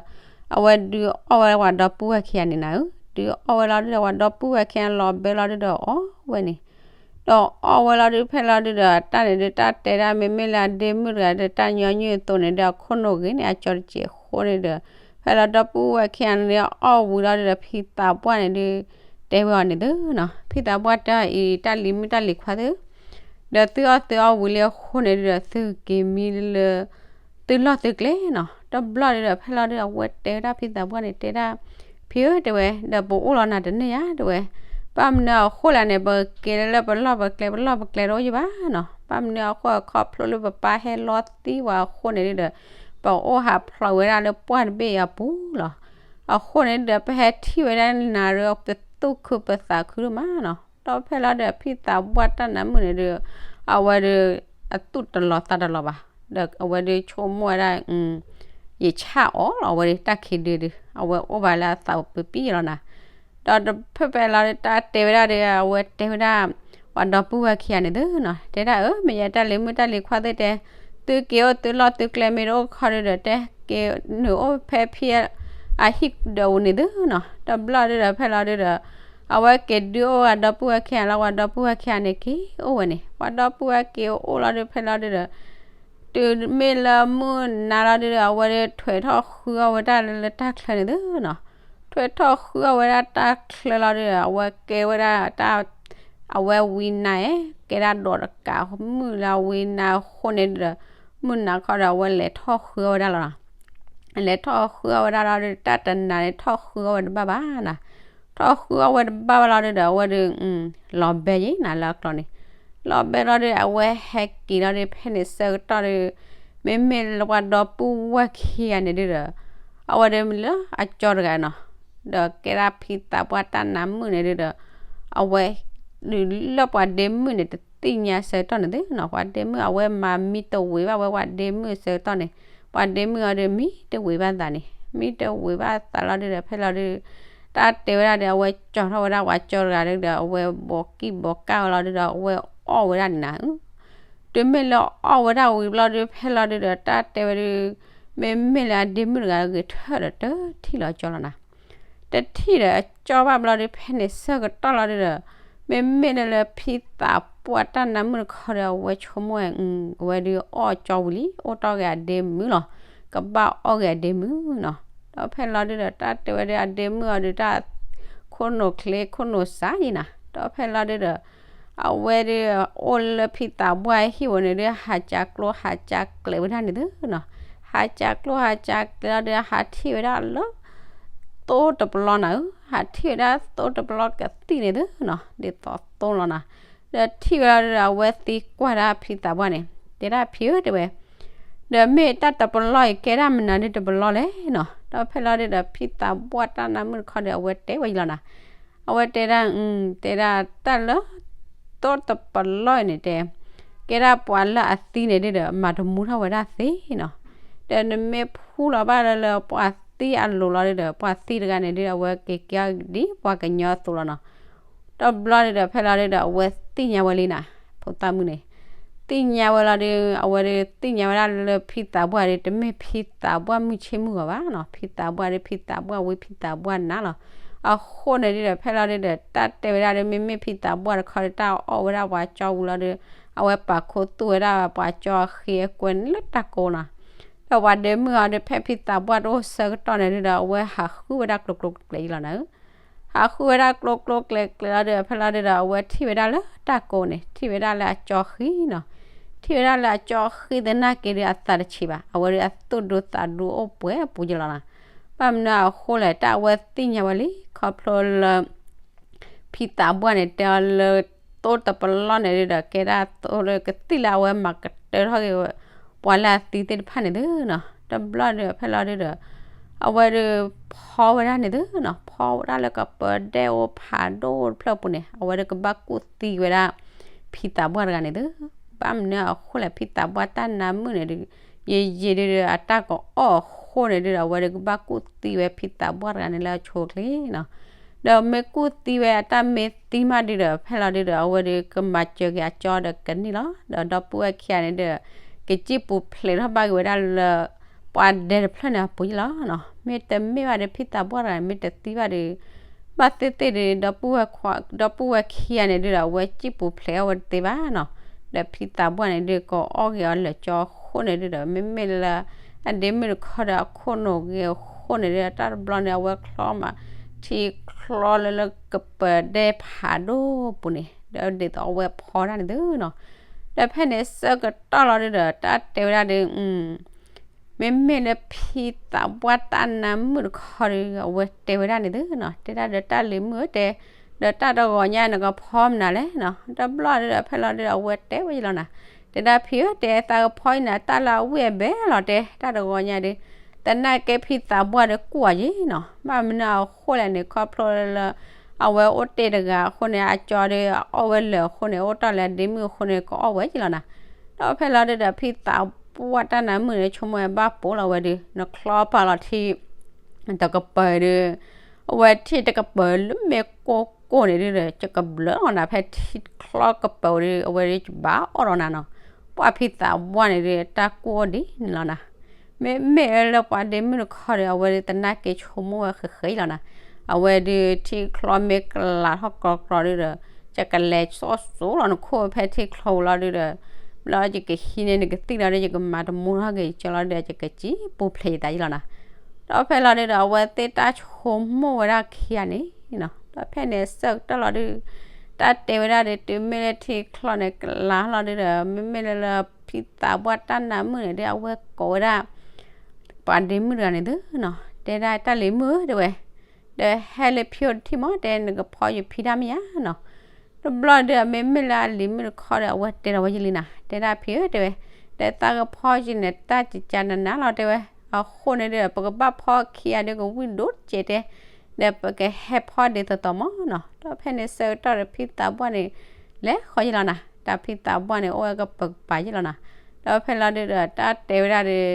အဝဲဒုးအီၣ်ဝဲဒၣ်ပှၤဒီပုၢ်ဝဲၢ်ခံဂၤန့ၣ်နၤဧၢ, ဒုးအီၣ်ဝဲလီၤဒုဒီး ပှၤဒီပုၢ်ဝဲၢ်ခံဂၤလီၤဘဲလီၤဒုဒီးအီၣ်ဝဲန့ၣ် ဒီးအီၣ်ဝဲလီၤဒု ဖဲလီၤဒုဒီး တၢ်န့ၣ်ဒု တၢ်တဲဒၣ်မ့မ့ၢ်လၢအဒ့မုၣ်တဂၤဒု တၢ်ညီနုၢ်အသိးန့ၣ်ဒု အခိၣ်နူာ်ဂ့ၤန့ၣ် အကၠီတစဲးအဃိန့ၣ်ဒီး ဖဲလီၤဒီပုၢ်ဝဲၢ်ခံဂၤန့ၣ်ဒု အီၣ်ဝံၤလီၤဒုဒီး ဖံသးပှၢ်န့ၣ်ဒု တဲဝဲအီၤန့ၣ်သုနီၤ, ဖံသးပှၢ်တဲအီၤအံၤ တၢ်လံၤမုၣ်တၢ်လံၤခွါသု ဒီးသုအီၣ်သုအီဝံၤလံအဃိန့ၣ်ဒုဒီး သုက့ၤမံလၢ သုလီၢ်သုကျဲနီၤ. တဘျီဒုဒီး ဖဲလီၤဒုဒီး အဝဲတဲဝဲဒၣ်ဖံသးပှၢ်န့ၣ် တဲဒၣ် ဖံဧၢ တဲဝဲ ဒီးပအိၣ်လီၤနၤတန့ၢ်ယါ တဲဝဲ, ဘၣ်မနုၤအဃိလဲၣ်န့ၣ် ပက့ၤလၢလၢပလီၢ်ပကျဲ ပလီၢ်ပကျဲတအိၣ်ယံဘၣ်နီၤ, ဘၣ်မနုၤအဃိ ခီဖျိလၢပပၢ်ဟဲလီသံဝဲအဃိန့ၣ်ဒုဒီး ပအိၣ်ဟးဖျိးဝဲဒၣ်လၢပှၢ်တဘ့ၣ်အပူၤလီၤ. အဃိန့ၣ်ဒုဒီး ပဟဲထံၣ်ဝဲဒၣ်နၤဒီး ပသူၣ်ခုပသးခုဒိၣ်မးနီၤ. ဒီးဖဲလီၤဒုဒီး ဖံသးပှၢ်တၢ်နါမုၣ်န့ၣ်ဒု အဝဲဒု အသူၣ်တလီၤသးတလီၤဘၣ်, ဒီးအဝဲဒုဆိကမိၣ်ဝဲဒၣ် ယဆၣ်အီၣ်လီၤ အဝဲဒုတၢ်ခံးဒုဒု အဝဲအိၣ်ဘၣ်လၢအသးပူၤပံလီၤနၤ. ဒီးဖဲဖဲလီၤဒု တၢ်တဲဝဲဒၣ်ဒု အဝဲတဲဝဲဒၣ် ပှၤဒီပုၢ်ဝဲၢ်ခံဂၤန့ၣ်သုနီၤ, တဲဒၣ်အၢ မ့ၢ်ယဲတၢ်လံၤမုၣ်တၢ်လံၤခွါသုတဲ, သုက့ၤအိၣ်သုလီၢ်သုကျဲမ့ၢ်တအိၣ်ခီဒုဒီး တဲက့ၤနုာ်အိၣ်ဖဲဖံအဟံၣ်ဒီးအူန့ၣ်သုနီၤ. တဘျီဒုဒီး ဖဲလီၤဒုဒီး အဝဲက့ၤဒုးအိၣ်ဝဲဒီပုၢ်ဝဲၢ်ခံဂၤလီၤ, ပှၤဒီပုၢ်ဝဲၢ်ခံဂၤန့ၣ်က့ၤအိၣ်ဝဲန့ၣ်, ပှၤဒီပုၢ်ဝဲၢ်က့ၤအိၣ်လီၤဒု ဖဲလီၤဒုဒီး တုၤမ့ၢ်လၢမုၢ်နၤလီၤဒုဒီး အဝဲဒုထွဲးထီၣ်ဃုအီၣ်ဝဲဒၣ်လၢတၢ်ချၢန့ၣ်သုနီၤ, ထွဲးထီၣ်ဃုအီၣ်ဝဲဒၣ်တၢ်ချၢလီၤဒုဒီး အဝဲကဲဝဲဒၣ်တၢ် အဝဲဝံနၤအဲ ကဲဒၣ်ဒိးတကးမုၢ်လၢဝံနၤအဃိန့ၣ်ဒုဒီး မုၢ်နၤခီဒီး အဝဲလဲၤထီၣ်ဃုအီၣ်ဝဲဒၣ်လီၤနီၤ. လဲၤထီၣ်ဃုအီၣ်ဝဲဒၣ်လီၤဒီး တၢ်တနၤန့ၣ် ထီၣ်ဃုအီၣ်ဝဲတဘၣ်ဘၣ်နီၤ. ထီၣ်ဃုအီၣ်ဝဲတဘၣ်ဘၣ်လီၤဒီး အဝဲဒီး လီၤဘဲယံၤနၤလၢအကျိၤန့ၣ်, လီၤဘဲလီၤဒီး အဝဲဟဲက့ၤလီၤဒီး ဖဲန့ၣ်ဆၢကတီၢ်ဒီး မ့မ့ၢ်လၢပှၤဒီပုၢ်ဝဲၢ်ခံဂၤန့ၣ်ဒုဒီး အဝဲဒီးမ့ၢ်လၢအကၠီတဂၤနီၤ, ဒီးကဲဒၣ်ဖံသးပှၢ်တၢ်နါမုၣ်န့ၣ်ဒုဒီး အဝဲ ဒုးလၢပှၤဒ့မုၣ်န့ၣ် တသ့ၣ်ညါဆၢကတီၢ်န့ၣ်သုနီၤ, ပှၤဒ့မုၣ်အဝဲမၤမံတဝံၤဘၣ်ဝဲပှၤဒ့မုၣ်ဆၢကတီၢ်န့ၣ်, ပှၤဒ့မုၣ်အီၤဒီးမံတဝံၤဘၣ်သးန့ၣ်, မံတဝံၤဘၣ်သးလီၤဒုဒီး ဖဲလီၤဒု တၢ်တဲဝဲဒၣ်ဒီး အဝဲကၠီထီၣ်ဝဲဒၣ်ပှၤကၠီတဂၤဒီး အဝဲဘိးကံၣ်ဘိးကၢ်ဝဲလီၤဒုဒီး အဝဲအီၣ်ဝဲဒၣ်န့ၣ်နၤ, တုၤမ့ၢ်လၢအီၣ်ဝဲဒၣ်ဝံၤဘျီဒု ဖဲလီၤဒုဒီး တၢ်တဲဝဲဒု မ့မ့ၢ်လၢအဒ့မုၣ်တဂၤဂဲၤထၢၣ်ဒီး တထံၣ်လီၤကၠီလီၤနၤ. တထံၣ်ဒီးအကၠီဘၣ်ဘျီဒု ဖဲန့ၣ်ဆၢကတီၢ်လီၤဒုဒီး မ့မ့ၢ်လၢလၢဖံသးပှၢ်တၢ်နါမုၣ်တခီဒီး အဝဲဆိကမိၣ်ဝဲ အဝဲဒုးအီၣ်ကၠီဝံၤလံ အိၣ်တီၢ်က့ၤအဒ့မုၣ်လီၤ, ကဘၣ်အီၣ်က့ၤအဒ့မုၣ်နီၤ. ဒီးဖဲလီၤဒုဒီး တၢ်တဲဝဲဒု အဒ့မုၣ်အီၤဒု တၢ်ခိၣ်နူာ်ချ့ခိၣ်နူာ်စးယံၤနၤ, ဒီးဖဲလီၤဒုဒီး အဝဲဒုး အိၣ်လၢဖံသးပှၢ်ဟံၣ်ဝဲန့ၣ်ဒုး ဟးကၠီကျိဟးကၠီကျဲဝဲဒၣ်န့ၣ်သုနီၤ, ဟးကၠီကျိဟးကၠီကျဲလီၤဒုး ဟးထံၣ်ဝဲဒၣ်လၢ သိတပလီနၤဧၢ, ဟးထံၣ်ဝဲဒၣ်သိတပလီကသံၣ်န့ၣ်သုနီၤ, ဒ်သိးသိလီၤနၤ. ဒီးထံၣ်ဝဲလီၤဒုဒီး အဝဲသံကွၢ်ဒၣ်ဖံသးပှၢ်န့ၣ် တဲဒၣ်ဖံဧၢ တဲဝဲ, ဒီးမ့ၢ်တၢ်တပလီအံၤကဲဒၣ်မနုၤဒုတပလီလဲၣ်နီၤ. ဒီးဖဲလီၤဒုဒီး ဖံသးပှၢ်တၢ်နါမုၣ်တခီဒီး အဝဲတဲဝဲယံၤလီၤနၤ, အဝဲတဲဒၣ် တဲဒၣ်တၢ်လၢ သိတပလီအံၤန့ၣ်တဲ ကဲဒၣ်ပှၤလၢအသံန့ၣ်ဒုဒီး မၤတမူထီၣ်ဝဲဒၣ်သ့နီၤ. ဒီးနမ့ၢ်ဖှူလီၤဘၣ်လၢလၢပှၤသံအလိၤလီၤဒုဒီး ပှၤသံတဂၤန့ၣ်ဒု အဝဲက့ၤကဲဒ်ပှၤကညီအသိးလီၤနီၤ. တဘျီဒုဒီး ဖဲလီၤဒုဒီး အဝဲသ့ၣ်ညါဝဲလံနၤ, ဖိသၣ်မုၣ်န့ၣ် သ့ၣ်ညါဝဲလီၤဒု အဝဲဒုးသ့ၣ်ညါဝဲဒၣ်လၢဖံသးပှၢ်ဒု တမ့ၢ်ဖံသးပှၢ်မုၣ်ဆ့ၣ်မုၣ်ဂီၤဘၣ်နီၤ, ဖံသးပှၢ်ဒု ဖံသးပှၢ်ဝံဖံသးပှၢ်နါလီၤ. အဃိန့ၣ်ဒုဒီး ဖဲလီၤဒုဒီး တၢ်တဲဝဲဒၣ်ဒု မ့မ့ၢ်ဖံသးပှၢ်တခီဒီး တၢ်အီၣ်ဝဲဒၣ်ပှၤကၠီဝံၤလီၤဒု အဝဲပာ်ခူသူၣ်ဝဲဒၣ်ပှၤကၠီအဃ့အကွဲန့ၣ်လၢတၢ်ကိးနီၤ. ဒီးပှၤဒ့မုၣ်အီၤဒု ဖဲဖံသးပှၢ်တအိၣ်ဆၢကတီၢ်န့ၣ်ဒုဒီး အဝဲဟးဃုဝဲဒၣ်ကျိကျိကျဲကျဲယံၤလီၤနၤဧၢ. ဟးဃုဝဲဒၣ်ကျိကျိကျဲကျဲလီၤဒု ဖဲလီၤဒုဒီး အဝဲထံၣ်ဝဲဒၣ်လၢတၢ်ကိးန့ၣ် ထံၣ်ဝဲဒၣ်လၢအကၠီဃံနီၤ. ထံၣ်ဝဲဒၣ်လၢအကၠီဃံသနာ်က့ဒု အသးတဆံးဘၣ်, အဝဲဒုးအသူၣ်ဒူသးဒူအိၣ်ပှဲၤပူၤယံၤလီၤနၤ. ဘၣ်မနုၤအဃိလဲၣ် တၢ်အဝဲသ့ၣ်ညါဝဲလံ ခီဖျိလၢ ဖံသးပှၢ်န့ၣ် တဲအီၤလၢ သိတပလီန့ၣ်ဒုဒီး ကဲဒၣ်သိလၢကသံၣ်လၢအဝဲမၤကတၢၢ်ထီၣ်က့ၤ ပှၤလၢအသံသ့ၣ်တဖၣ်န့ၣ်သုနီၤ. တဘျီဒုး ဖဲလီၤဒုဒီး အဝဲဒုးဖီဝဲဒၣ်န့ၣ်သုနီၤ, ဖီဝဲဒၣ်လၢကပၢၤဒဲအိၣ်ဖးဒိၣ်တဖျၢၣ်ပူၤန့ၣ် အဝဲဒုးကဘၣ်ကူၣ်သံဝဲဒၣ် ဖံသးပှၢ်တဂၤန့ၣ်သု. ဘၣ်မနုၤအဃိလဲၣ် ဖံသးပှၢ်တၢ်နါမုၣ်န့ၣ်ဒု ယံာ်ယံာ်ဒုဒီး အတၢ်ကအီၣ်အဃိန့ၣ်ဒုဒီး အဝဲဒုးကဘၣ်ကူၣ်သံဝဲဖံသးပှၢ်တဂၤန့ၣ်လၢအဆိအချ့နီၤ. ဒီးမ့ၢ်ကူၣ်သံဝဲအတၢ်မ့ၢ်သံမးဒုဒီး ဖဲလီၤဒုဒီး အဝဲဒုးကမၤစၢၤက့ၤအကၠီဒီးကန့ၢ်လီၤ. ဒီးဒီပုၢ်ဝဲၢ်ခံဂၤန့ၣ်ဒုဒီး ကစံၣ်ပူၤဖျဲးထီၣ်ဘၣ်က့ၤဝဲဒၣ်လၢ ပှၤဒဲတဖျၢၣ်န့ၣ်အပူၤယံၤလီၤနီၤ. မ့တမ့ၢ်ဘၣ်ဒီး ဖံသးပှၢ်တဂၤန့ၣ် မ့ၢ်တသံဘၣ်ဒီး ဘၣ်သ့ၣ်သ့ၣ်ဒီး ဒီပုၢ်ဝဲၢ်ခွါ ဒီပုၢ်ဝဲၢ်ခံဂၤန့ၣ်ဒုဒီး အဝဲစံၣ်ပူၤဖျဲးအီၣ်ဝဲတသ့ဘၣ်နီၤ. ဒီးဖံသးပှၢ်န့ၣ်ဒု ကအီၣ်က့ၤအီၤလၢာ်ကၠီအဃိန့ၣ်ဒုဒီး မ့မ့ၢ်လၢ အဒ့မုၣ်တခီဒီး အခိၣ်နူာ်ဂ့ၤအဃိန့ၣ်ဒု တၢ်တဘျီန့ၣ် အဝဲချီမး ထံချီလၢလၢကပၢၤဒဲဖးဒိၣ်ပူၤန့ၣ် ဒီးဒ်သိးအဝဲဖီဒၣ်န့ၣ်သုနီၤ. ဒီးဖဲန့ၣ်ဆၢကတီၢ်လီၤဒုဒီး တၢ်တဲဝဲဒၣ်ဒု မ့မ့ၢ်လၢဖံသးပှၢ်တၢ်နါမုၣ်တခီဒီး အဝဲတဲဝဲဒၣ်န့ၣ်သုနီၤ, တဲဒၣ်ဒီး တၢ်လံၤမုၣ်ဧၢတဲ, ဒီးတၢ်တဂီၤညါန့ၣ် ကဖီမနုၤလဲၣ်နီၤ. တဘျီဒုဒီး ဖဲလီၤဒုဒီး အဝဲတဲဝဲယံၤလီၤနၤ, တဲဒၣ်ဖံဧၢတဲ သးကဖီအံၤနၤ တၢ်လၢအဝံၣ်အဘဲလီၤတဲ တၢ်တဂီၤညါဒု သနာ်က့ဖံသးပှၢ်ဒီးကူၣ်အီၤယံၤနီၤ. ဘၣ်မနုၤအဃိလဲၣ်န့ၣ် ခီဖျိလၢ အဝဲအိၣ်တ့ၢ်တဂၤအဃိန့ၣ် အကၠီဒီးအီၣ်ဝဲလၢာ်အဃိန့ၣ် အိၣ်တ့ၢ်လၢအဒ့မုၣ်အဃိန့ၣ် ကအီၣ်ဝဲယံၤလီၤနၤ. ဒီးဖဲလီၤဒုဒီး ဖံသးပှၢ်တၢ်နါမုၣ်န့ၣ် ဆိကမိၣ်ဝဲဘၣ်ပိာ်လီၤဝဲဒု နချီပာ်လီၤထံ တကပၤဒီး အဝဲထံၣ်တကပၤလၢမ့ၢ်ကိၢ်ကိၢ်န့ၣ်ဒုဒီး ယကဘျၢလီၤနၤ ဖဲထံချီကပၤဒု အဝဲဒု ယဘၣ်အီၣ်ဒီးနၤနီၤ. ပှၢ်ဖံသးပှၢ်န့ၣ်ဒု တၢ်ကူၣ်အီၣ်ဒ်န့ၣ်လီၤနၤ. မ့မ့ၢ်လၢပှၤဒ့မုၣ်တခီဒီး အဝဲဒု သနာ်က့ဆိကမိၣ်ဝဲဃဲးဃဲးလီၤနၤ. အဝဲဒု ထံချီမ့ၢ်ကလၤထီၣ်ကြီကြီဒုဒီး ယကလဲၤစီၣ်စိလီၤနခိၣ်ဖဲထံချီဝံၤလီၤဒုဒီး ဘျီယကဟံးန့ၢ်နကသံၣ်လီၤဒီး ယကမၤတမူထီၣ်က့ၤယကၠီလီၤဒီး ယကစံၣ်ပူၤဖျဲးယသးယံၤလီၤနၤ. ဒီးဖဲလီၤဒုဒီး အဝဲသ့ၣ်တၢ်ဆိကမိၣ်ဝဲဒၣ်ခံဂၤန့ၣ်နီၤ. ဒီးဖဲန့ၣ်ဆၢကတီၢ်လီၤဒု တၢ်တဲဝဲဒၣ်ဒု တုၤမ့ၢ်လၢထံချီန့ၣ်ကလၤလီၤဒုဒီး မ့မ့ၢ်လၢလၢဖံသးပှၢ်တၢ်နါမုၣ်န့ၣ်ဒု အဝဲကိးဝဲဒၣ် ပှၤဒ့မုၣ်တဂၤန့ၣ်သုနီၤ, တဲဒၣ်တၢ်လံၤမုၣ်ဧၢ တဲဝဲ, ဒီးဟဲလၢဖံအိၣ်တထံၣ်မး တဲနကဖီယဖံတၢ်မ့ၢ်ယါနီၤ. တဘျီဒီးမ့မ့ၢ်လၢအလံၤမုၣ်တခီဒီး အဝဲတဲလီၤဝဲယလံနၤ, တဲဒၣ်ဖံဧၢ တဲဝဲ, ဒီးသးကဖီယန့ၣ် တၢ်ကကနးနးလီၤ တဲဝဲ, အဃိန့ၣ်ဒီး ပကဘၣ်ဖီခံဂၤဒီးကဝံၣ်ဒိၣ်တစဲးတဲ, ဒီးပကဟဲဖီဒ်သိးသိးမးနီၤ. ဒီးဖဲန့ၣ်ဆၢကတီၢ်ဒီးဖံသးပှၢ်န့ၣ် လဲၤဃီၤယလီၤနၤ, တၢ်ဖံသးပှၢ်န့ၣ် အိၣ်ဝဲကပၤကပၤယလီၤနၤ. ဒီးဖဲလီၤဒုဒီး တၢ်တဲဝဲဒၣ်ဒီး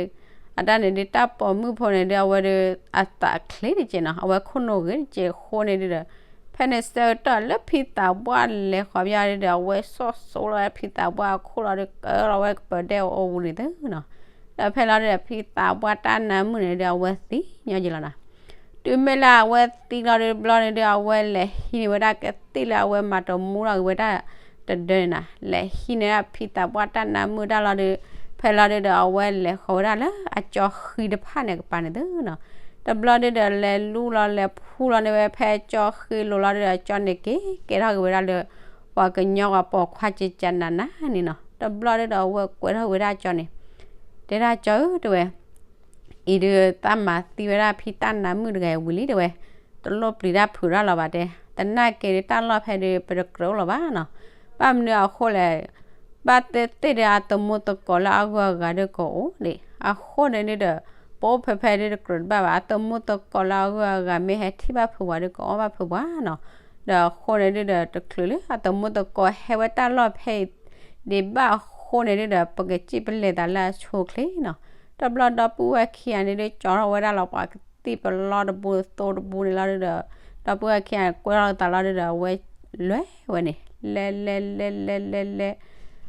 အတၢ်န့ၣ်ဒုး တၢ်ပိာ်မုၣ်ဖိန့ၣ်ဒုး အဝဲဒီး အသးချ့တက့ၢ်နီၤ, အဝဲခိၣ်နူာ်ဂ့ၤတက့ၢ်အဃိန့ၣ်ဒုဒီး ဖဲန့ၣ်ဆၢကတီၢ်လၢဖံသးပှၢ်လဲၤဃီၤဘၣ်ဒုဒီး အဝဲစီၣ်စိလီၤဖံသးပှၢ်အခိၣ်လီၤဒီး ကၢလီၤဝဲကပၤဒဲးအအိၣ်ပူၤန့ၣ်သုနီၤ. ဒီးဖဲလီၤဒုဒီး ဖံသးပှၢ်တၢ်နါမုၣ်န့ၣ်ဒုး အဝဲသံညီယလီၤနၤ. တုၤမ့ၢ်လၢအဝဲသံလီၤဒုးတဘျီန့ၣ်ဒုး အဝဲလဲၤဟံးန့ၢ်ဝဲဒၣ်ကသံၣ်လၢအဝဲမၤတမူထီၣ်က့ၤဝဲဒၣ်တဒၢန့ၣ်နၤ, လဲၤဟံးန့ၢ်ဒၣ်ဖံသးပှၢ်တၢ်နါမုၣ်တၢ်လီၤဒုး ဖဲလီၤဒုဒီး အဝဲလဲၤဃီၤဝဲဒၣ်လၢအကၠီဃံတဖၣ်န့ၣ်ကပၤန့ၣ်သုနီၤ. တဘျီဒုဒီး လဲၤလူလီၤလဲၤဖူလီၤန့ၢ်ဝဲဖဲကၠီဃံလိၤလီၤဒုဒီး ကၠီန့ၣ်က့ၤကဲထီၣ်က့ၤဝဲဒၣ်လၢ ပှၤကညီပှၤပိာ်ခွါကကနးနးန့ၣ်နီၤ. တဘျီဒုဒီး အဝဲကွဲထီၣ်ဝဲဒၣ်ကၠီန့ၣ်, တဲဒၣ်ကၠီဧၢ တဲဝဲ အံၤဒုး သးမၤသံဝဲဒၣ်ဖံတၢ်နါမုၣ်တဂၤအံၤဝံၤလံ တဲဝဲ, တလိၣ်ပျံၤတၢ်ဖုးတၢ်လီၤဘၣ်တဲ, သနာ်က့ဒီး တၢ်လီၢ်ဖဲဒုး ပတကြၢးအိၣ်လီၤဘၣ်နီၤ. ဘၣ်မနုၤအဃိလဲၣ်, ဘၣ်သ့ၣ်သ့ၣ်ဒီး အသမူသကိးလၢအဂုၤအဂၤဒုးကအိၣ်ဒံး, အဃိန့ၣ်ဒုဒီး ပအိၣ်ဖဲဖဲဒုးတကြၢးတဘၣ်ဘၣ်, အသမူသကိးလၢအဂုၤအဂၤမ့ၢ်ဟဲထံၣ်ဘၣ်ဖုးပှၤဒုး ကအီၣ်ဘၣ်ဖုးပှၤနီၤ. ဒီးအဃိန့ၣ်ဒုဒီး တချုးလၢအသမူသကိးဟဲဝဲတၢ်လီၢ်ဖဲအံၤ ဒံးဘၣ်အဃိန့ၣ်ဒုဒီး ပကစံၣ်ပလဲၤသးလၢအဆိအချ့နီၤ. တဘျီဒီပုၢ်ဝဲၢ်ခံဂၤန့ၣ်ဒုး ကၠီထီၣ်ဝဲဒၣ်လီၤ ပှၤကသံၣ်ပလီတဘိသိတဘိန့ၣ်လီၤဒုဒီး ဒီပုၢ်ဝဲၢ်ခံဂၤန့ၣ် ကွဲထီၣ်သးလီၤဒုဒီး အဝဲလဲၤဝဲန့ၣ် လဲၤလဲၤလဲၤလဲၤလဲၤလဲၤ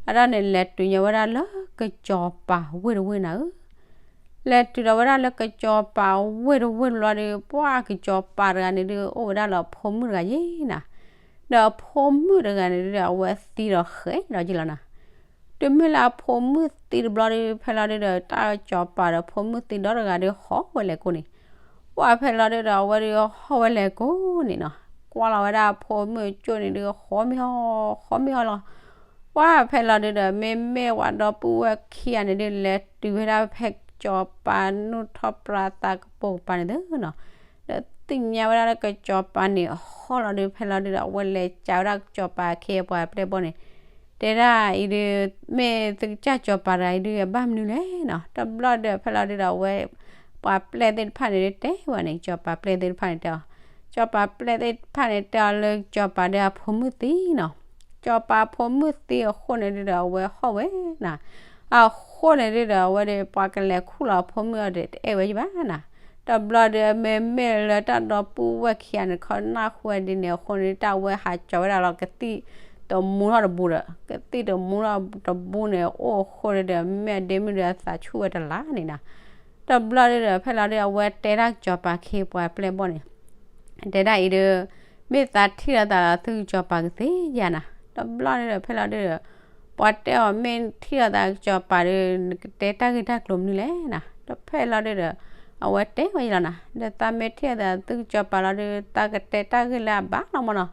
အဒၣ်န့ၣ် လဲၤတုၤညီဝဲဒၣ်လၢကစီၤပၤဝ့ၢ်တဝ့ၢ်နၤဧၢ လဲၤတုၤဒီးဝဲဒၣ်လၢကစီၤပၤဝ့ၢ်တဝ့ၢ်လီၤဒီး ပှၢ်ကစီၤပၤတဂၤန့ၣ်ဒုး အိၣ်ဝဲဒၣ်လၢအဖိမုၣ်တဂၤယဲနၤ. ဒီးအဖိမုၣ်တဂၤန့ၣ်ဒုး အဝဲသံဒီးဃဲၤဒီးယလီၤနၤ. တုၤမ့ၢ်လၢအဖိမုၣ်သံတဘျီဒီး ဖဲလီၤဒုဒီး တၢ်ကစီၤပၤဒီးဖိမုၣ်သံဒီတဂၤဒီး ဟီၣ်ဝဲလဲၤကိးန့ၣ် ပှၢ်ဖဲလီၤဒုဒီး အဝဲဒုးဟီၣ်ဝဲလဲၤကိးန့ၣ်နီၤ. ကွၢ်လီၤဝဲဒၣ်အဖိမုၣ်ကၠိၣ်န့ၣ်ဒုး ဃီမ့ၢ်ဟီၣ် ဃီမ့ၢ်ဟီၣ်လီၤ. ပှၢ်ဖဲလီၤဒုဒီး မ့မ့ၢ်ဝဲဒီပုၢ်ဝဲၢ်ခံဂၤန့ၣ်ဒုး လဲၤတုၤဝဲဒၣ်ဖဲကစီၤပၤနုာ်ထီၣ်ပြးသးကပိာ်ကပၤန့ၣ်သုနီၤ. ဒီးသ့ၣ်ညါဝဲဒၣ်လၢကစီၤပၤန့ၣ် ဟီၣ်လီၤဒုး ဖဲလီၤဒုဒီး အဝဲလဲၤကးဝဲဒၣ်ကစီၤပၤအခ့အပှၤပျဲၢ်ဘီၣ်န့ၣ် တဲဒၣ်အံၤဒုး မ့ၢ်သုကစၢ်ကစီၤပၤတဂၤအံၤဒုး အဘၣ်မနုၤလဲၣ်နီၤ. တဘျီဒီး ဖဲလီၤဒုဒီး အဝဲ ပှၤပျဲၢ်သ့ၣ်တဖၣ်န့ၣ်ဒုး တဲဝဲန့ၣ် ကစီၤပၤပျဲၢ်သ့ၣ်တဖၣ်န့ၣ်တဲအီၤ, ကစီၤပၤပျဲၢ်သ့ၣ်တဖၣ်န့ၣ် တဲအီၤလၢကစီၤပၤဒီးအဖိမုၣ်သံနီၤ. ကစီၤပၤအဖိမုၣ်သံအဃိန့ၣ်ဒုဒီး အဝဲဟီၣ်ဝဲနၤ. အဃိန့ၣ်ဒုဒီး အဝဲဒီး ပှၤကလဲၤခူၣ်လီၤအဖိမုၣ်အီၤဒီး တအဲၣ်ဝဲယဘၣ်နၤ. တဘျီဒီး မ့မ့ၢ်လၢတၢ်ဒီပုၢ်ဝဲၢ်ခံဂၤန့ၣ် ခီနၢ်ဟူဝဲဒ်န့ၣ်အဃိန့ၣ် တၢ်ဝဲဟးကၠီၤဝဲဒၣ်လီၤ ကသံၣ်တမူထီၣ်တဘိဒီး ကသံၣ်တမူထီၣ်တဘိန့ၣ် အိၣ်အဃိန့ၣ်ဒီး မ့ၢ်အဒ့မုၣ်ဒီးအသးဆူၣ်ဝဲတလးန့ၣ်နၤ. တဘျီဒုဒီး ဖဲလီၤဒု အဝဲတဲဒၣ်ကစီၤပၤခ့ပှၤပျဲၢ်ဘီၣ်န့ၣ် တဲဒၣ်အံၤဒုး မ့ၢ်သးထံၣ်လိာ်သးသုကစီၤပၤကသ့ဧါနၤ. တဘျီဒုဒီး ဖဲလီၤဒုဒီး ပှၤတဲအီၤ မ့ၢ်ထံၣ်လိာ်သးကစီၤပၤဒီး နကတဲတၢ်ဂ့ၢ်တၢ်ကျိၤမနုၤလဲၣ်နၤ. ဒီးဖဲလီၤဒုဒီး အဝဲတဲဝဲယလီၤနၤ, ဒီးသးမ့ၢ်ထံၣ်လိာ်သးသုကစီၤပၤလီၤဒု သးကတဲတၢ်ဂ့ၢ်လၢအဘၣ်လီၤမၢ်နီၤ.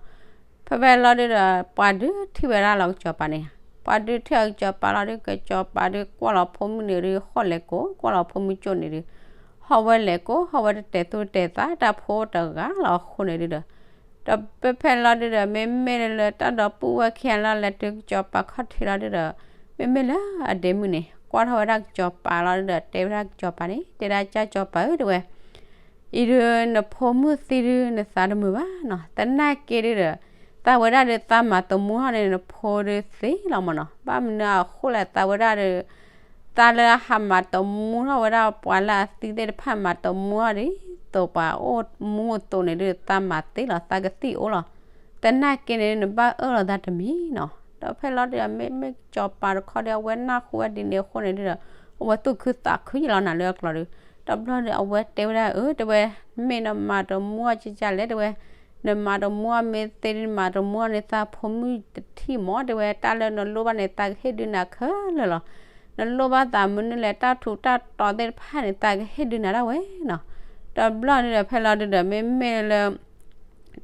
ဖဲဖဲလီၤဒုဒီး ပှၤဒုးထံၣ်ဝဲဒၣ်လီၤကစီၤပၤန့ၣ်, ပှၤဒုးထံၣ်အီၤကစီၤပၤလီၤဒု ကစီၤပၤဒုးကွၢ်လီၤဖိမုၣ်န့ၣ်ဒုး ဟီၣ်လဲၤကိး, ကွၢ်လီၤဖိမုၣ်ကၠိၣ်န့ၣ်ဒုး ဟီၣ်ဝဲလဲၤကိး, ဟီၣ်ဝဲတတဲာ်သူၣ်တတဲာ်သး တၢ်ဖိတဂၤလီၤအဃိန့ၣ်ဒုဒီး ဒီးဖဲဖဲလီၤဒုဒီး မ့မ့ၢ်လၢတၢ်ဒီပုၢ်ဝဲၢ်ခံဂၤလီၤ လဲၤတုၤကစီၤပၤခီၣ်ထံးလီၤဒုဒီး မ့မ့ၢ်လၢအဒ့မုၣ်န့ၣ် ကွၢ်ထီၣ်ဝဲဒၣ်ကစီၤပၤလီၤဒုဒီး တဲဝဲဒၣ်ကစီၤပၤန့ၣ် တဲဒၣ်ကစၢ်ကစီၤပၤဧၢ တဲဝဲ အံၤဒုး နဖိမုၣ်သံဒုး နသးတမုာ်ဘၣ်နီၤ, သနာ်က့ဒုဒီး သးဝဲဒၣ်ဒုး သးမၤတမူထီၣ်န့ၣ် နဖိဒုးသ့လီၤမၢ်နီၤ. ဘၣ်မနုၤအဃိလဲၣ် သးဝဲဒၣ်ဒုး သးလၢဟးမၤတမူထီၣ်ဝဲဒၣ် ပှၤလၢအသံသ့ၣ်တဖၣ်မၤတမူထီၣ်ဒ်သိးပှၤအိၣ်မူအသိးန့ၣ်ဒုး သးမၤသ့လီၤ သးကသံၣ်အိၣ်လီၤ. သနာ်က့န့ၣ် နဘၣ်အၢၣ်လီၤသးတမံၤနီၤ. ဒီးဖဲလီၤဒုဒီး မ့မ့ၢ်ကစီၤပၤတခီဒီး အဝဲနၢ်ဟူဝဲဒ်န့ၣ်အဃိန့ၣ်ဒုဒီး အဝဲသူၣ်ခုသးခုယလီၤနၤလၢအကျိာ်ဒုး တဘျီဒီး အဝဲတဲဝဲဒၣ် အၢ တဲဝဲ မ့ၢ်နမၤတမူအီၤကကလဲၣ် တဲဝဲ နမၤတမူအီၤမ့ၢ်သ့ဒုး နမၤတမူအီၤန့ၣ် သးဖိမုၣ်တထံၣ်မၢ် တဲဝဲ တၢ်လၢနလိၣ်ဘၣ်န့ၣ် သးကဟ့ၣ်ဒုးနၤခဲလၢာ်လီၤ. နလိၣ်ဘၣ်သးမနုၤလဲၣ် တၢ်ထူးတၢ်တီၤသ့ၣ်တဖၣ်န့ၣ် သးကဟ့ၣ်ဒုးနၤဒၣ်ဝဲနီၤ. တဘျီန့ၣ်ဒီး ဖဲလီၤဒုဒီး မ့မ့ၢ်လၢ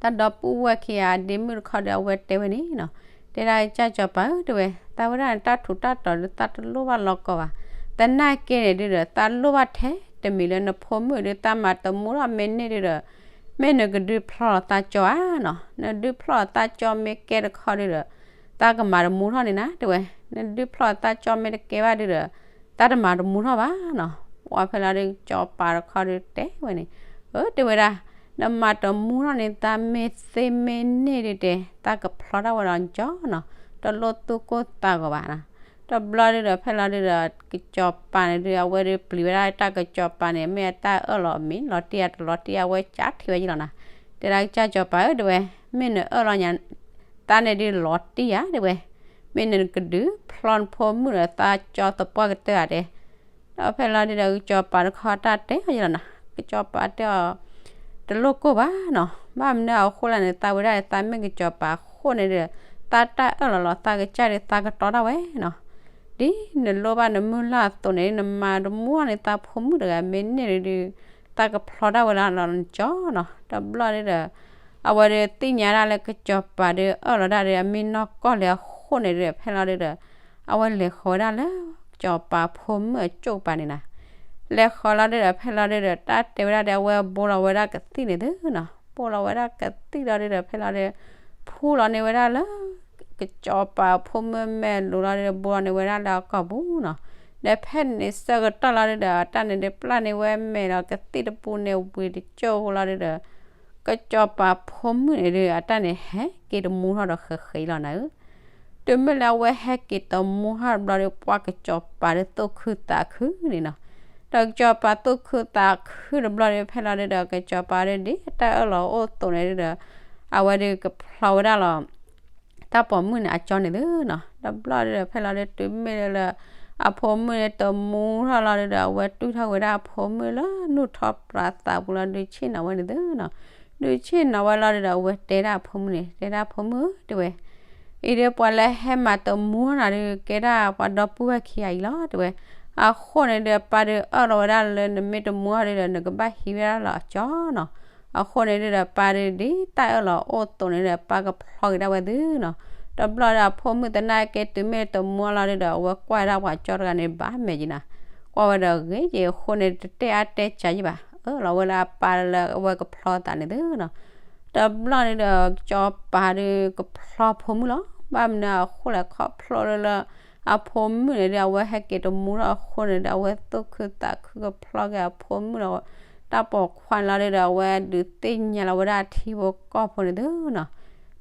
တၢ်ဒီပုၢ်ဝဲၢ်ခံဂၤအဒ့မုၣ်တခီဒီး အဝဲတဲဝဲန့ၣ်နီၤ, တဲဒၣ်ကစၢ်ကစီၤပၤဧၢ တဲဝဲ သးဝဲဒၣ်န့ၣ် တၢ်ထူးတၢ်တီၤဒုး သးတလိၣ်ဘၣ်လီၤကီးဘၣ်. သနာ်က့န့ၣ်ဒုဒီး သးလိၣ်ဘၣ်ထဲတ တမ့ၢ်လၢနဖိမုၣ်ဒုး သးမၤတမူထီၣ်မ့ၢ်န့ၢ်ဒုးဒီး မ့ၢ်နကဒုးဖျီလီၤသးကၠီဧါနီၤ, နဒုးဖျီလီၤသးကၠီမ့ၢ်ကဲတခီဒုးဒီး သးကမၤတမူထီၣ်န့ၣ်နၤ တဲဝဲ, နဒုးဖျီလီၤသးကၠီမ့ၢ်တကဲဘၣ်ဒုးဒီး သးတမၤတမူထီၣ်ဘၣ်နီၤ. ပှၤဖဲလီၤဒုး ကစီၤပၤတခီဒုးတဲဝဲန့ၣ်, အၢ တဲဝဲဒၣ်, နမၤတမူထီၣ်န့ၢ်သးမ့ၢ်သ့မ့ၢ်န့ၢ်ဒုးတဲ, သးကဖျီတၢ်ဝဲလီၤကၠီနီၤ, တလိၣ်သူၣ်ကိၢ်သးဂီၤဘၣ်နီၤ. တဘျီဒုးဒီး ဖဲလီၤဒုးဒီး ကစီၤပၤန့ၣ်ဒုး အဝဲဒုးပျံၤဝဲဒၣ်တၢ်ကစီၤပၤန့ၣ် မ့ၢ်အတၢ်အၢၣ်လီၤအမ့ၢ် လီၤတံၢ်ဧါတလီၤတံၢ်ဧါ အဝဲကၠးထံၣ်ဝဲယလီၤနၤ, တဲဒၣ်ကစၢ်စီၤပၤဧၢ တဲဝဲ, မ့ၢ်နအၢၣ်လီၤညါ သးန့ၣ်ဒုးလီၤတံၢ်ဧါ တဲဝဲ, မ့ၢ်နကဒုးဖျီနဖိမုၣ်ဒီးသးကၠီသပှၢ်ကတၢၢ်ဧါတဲ ဒီးဖဲလီၤဒုးဒီး ကစီၤပၤတခီတၢ်တဲအီၤယလီၤနၤ, ကစီၤပၤတဲအီၤ တလိၣ်ကိၢ်ဘၣ်နီၤ, ဘၣ်မနုၤအဃိလဲၣ်န့ၣ် သးဝဲဒၣ်သးမ့ၢ်ကစီၤပၤအဃိန့ၣ်ဒီး သးတၢ်အၢၣ်လီၤလီၤသးကစၢ်ဒီးသးကတီတၢ်ဝဲနီၤ, ဒ်နလိၣ်ဘၣ်နမုၢ်လၢ်အသိးန့ၣ် နမၤတမူထီၣ်န့ၢ်သးဖိမုၣ်တဂၤမ့ၢ်န့ၢ်ဒုး သးကဖျီတၢ်ဝဲလီၤနီၤကၠီနီၤ. တဘျီဒုးဒီး အဝဲဒုးသ့ၣ်ညါဒၣ်လၢကစီၤပၤဒုးအၢၣ်လီၤဒၣ်ဒီးအမ့ၢ်နီၢ်ကီၢ်လံအဃိန့ၣ်ဒီး ဖဲလီၤဒုးဒီး အဝဲလဲၤဃီၤဝဲဒၣ်လၢ ကစီၤပၤဖိမုၣ်အကၠိၣ်ပၤန့ၣ်နၤ, လဲၤဃီၤလီၤဒုးဒီး ဖဲလီၤဒုးဒီး တၢ်တဲဝဲဒၣ်ဒီး အဝဲဘိလီၤဝဲဒၣ်ကသံၣ်န့ၣ်သုနီၤ, ဘိလီၤဝဲဒၣ်ကသံၣ်လီၤဒုးဒီး ဖဲလီၤဒုး ဖူလီၤန့ၢ်ဝဲဒၣ်လၢ ကစီၤပၤဖိမုၣ်မဲာ်လိၤလီၤဒုးဒီး ဘိလီၤန့ၢ်ဝဲဒၣ်လၢအကိာ်ပူၤနီၤ, ဒီးဖဲန့ၣ်ဆၢကတီၢ်လီၤဒုးဒီး အတၢ်န့ၣ်ဒုးပျၢ်န့ၢ်ဝဲမဲာ်ဒီးကသံၣ်တပူၤန့ၣ်ဝံၤတကၠိၢ်ဖိလီၤဒုးဒီး ကစီၤပၤဖိမုၣ်န့ၣ်ဒုး အတၢ်န့ၣ်ဟဲက့ၤတမူထီၣ်ဒီးဃဲးဃဲးလီၤနၤဧၢ, တုၤမ့ၢ်လၢအဝဲဟဲက့ၤတမူထီၣ်တဘျီဒီး ပှၤကစီၤပၤဒုးသူၣ်ခုသးခုန့ၣ်နီၤ, ဒီးကစီၤပၤသူၣ်ခုသးခုတဘျီဒီး ဖဲလီၤဒုးဒီး ကစီၤပၤဒုးဒ်တၢ်အၢၣ်လီၤအိၣ်အသိးန့ၣ်ဒုးဒီး အဝဲဒုးကဖျီဝဲဒၣ်လီၤ တၢ်ပိာ်မုၣ်န့ၣ်အကၠီန့ၣ်သုနီၤ, တဘျီဒုးဒီး ဖဲလီၤဒုးတုၤမ့ၢ်လၢ အဖိမုၣ်န့ၣ်တမူထီၣ်လီၤဒုးဒီး အဝဲတူၢ်ထီၣ်ဝဲဒၣ်အဖိမုၣ်လၢနူၢ်ထီပြးသးပူၤလီၤ ဒုးဆ့ၣ်နီၤဝဲန့ၣ်သုနီၤ, ဒုးဆ့ၣ်နီၤဝဲလီၤဒုးဒီး အဝဲတဲဒၣ်အဖိမုၣ်န့ၣ် တဲဒၣ်ဖိမုၣ်ဧၢ တဲဝဲ အံၤဒုးပှၤလၢဟဲမၤတမူထီၣ်နၤဒီး ကဲဒၣ်ပှၤဒီပုၢ်ဝဲၢ်ခံဂၤအံၤလီၤ တဲဝဲ, အဃိန့ၣ်ဒုးပၢ်ဒုးအၢၣ်လီၤဝဲဒၣ်လၢနမ့ၢ်တမူထီၣ်ဒုးဒီး နကဘၣ်ဟံးဝဲဒၣ်လၢအကၠီနီၤ, အဃိန့ၣ်ဒုးဒီး ပၢ်ဒုးဒ်တၢ်အၢၣ်လီၤအိၣ်အသိးန့ၣ်ဒီး ပၢ်ကဖျီက့ၤဒၣ်ဝဲသုနီၤ, တဘျီဒီးအဖိမုၣ်သနာ်က့တုၤမ့ၢ်တမူလီၤဒုးဒီး အဝဲကွၢ်ဝဲဒၣ်ပှၤကၠီတဂၤန့ၣ် ဘၣ်မဲာ်က့ၤနၤ, ကွၢ်ဝဲဒီးဂ့ၤက့ၤအဃိန့ၣ် တတဲအါတဲစှၤယံၣ်ဘၣ် အၢၣ်လီၤဝဲလၢအပၢ်လၢအဝဲကဖျီသးန့ၣ်သုနီၤ, တဘျီဒုးဒီး ကစီၤပၤဒုးကဖျီဖိမုၣ်လီၤ, ဘၣ်မနုၤအဃိလဲၣ်ခီဖျိလၢလၢ အဖိမုၣ်န့ၣ်ဒုး အဝဲဟဲက့ၤတမူထီၣ်အဃိန့ၣ်ဒီး အဝဲသူၣ်ခုသးခုကဖျီက့ၤအဖိမုၣ်လီၤ, တၢ်ပိာ်ခွါန့ၣ်လီၤဒုးဒီး အဝဲဒုးသ့ၣ်ညါလီၤဝဲဒၣ်အထံဖိကီၢ်ဖိန့ၣ်သုနီၤ,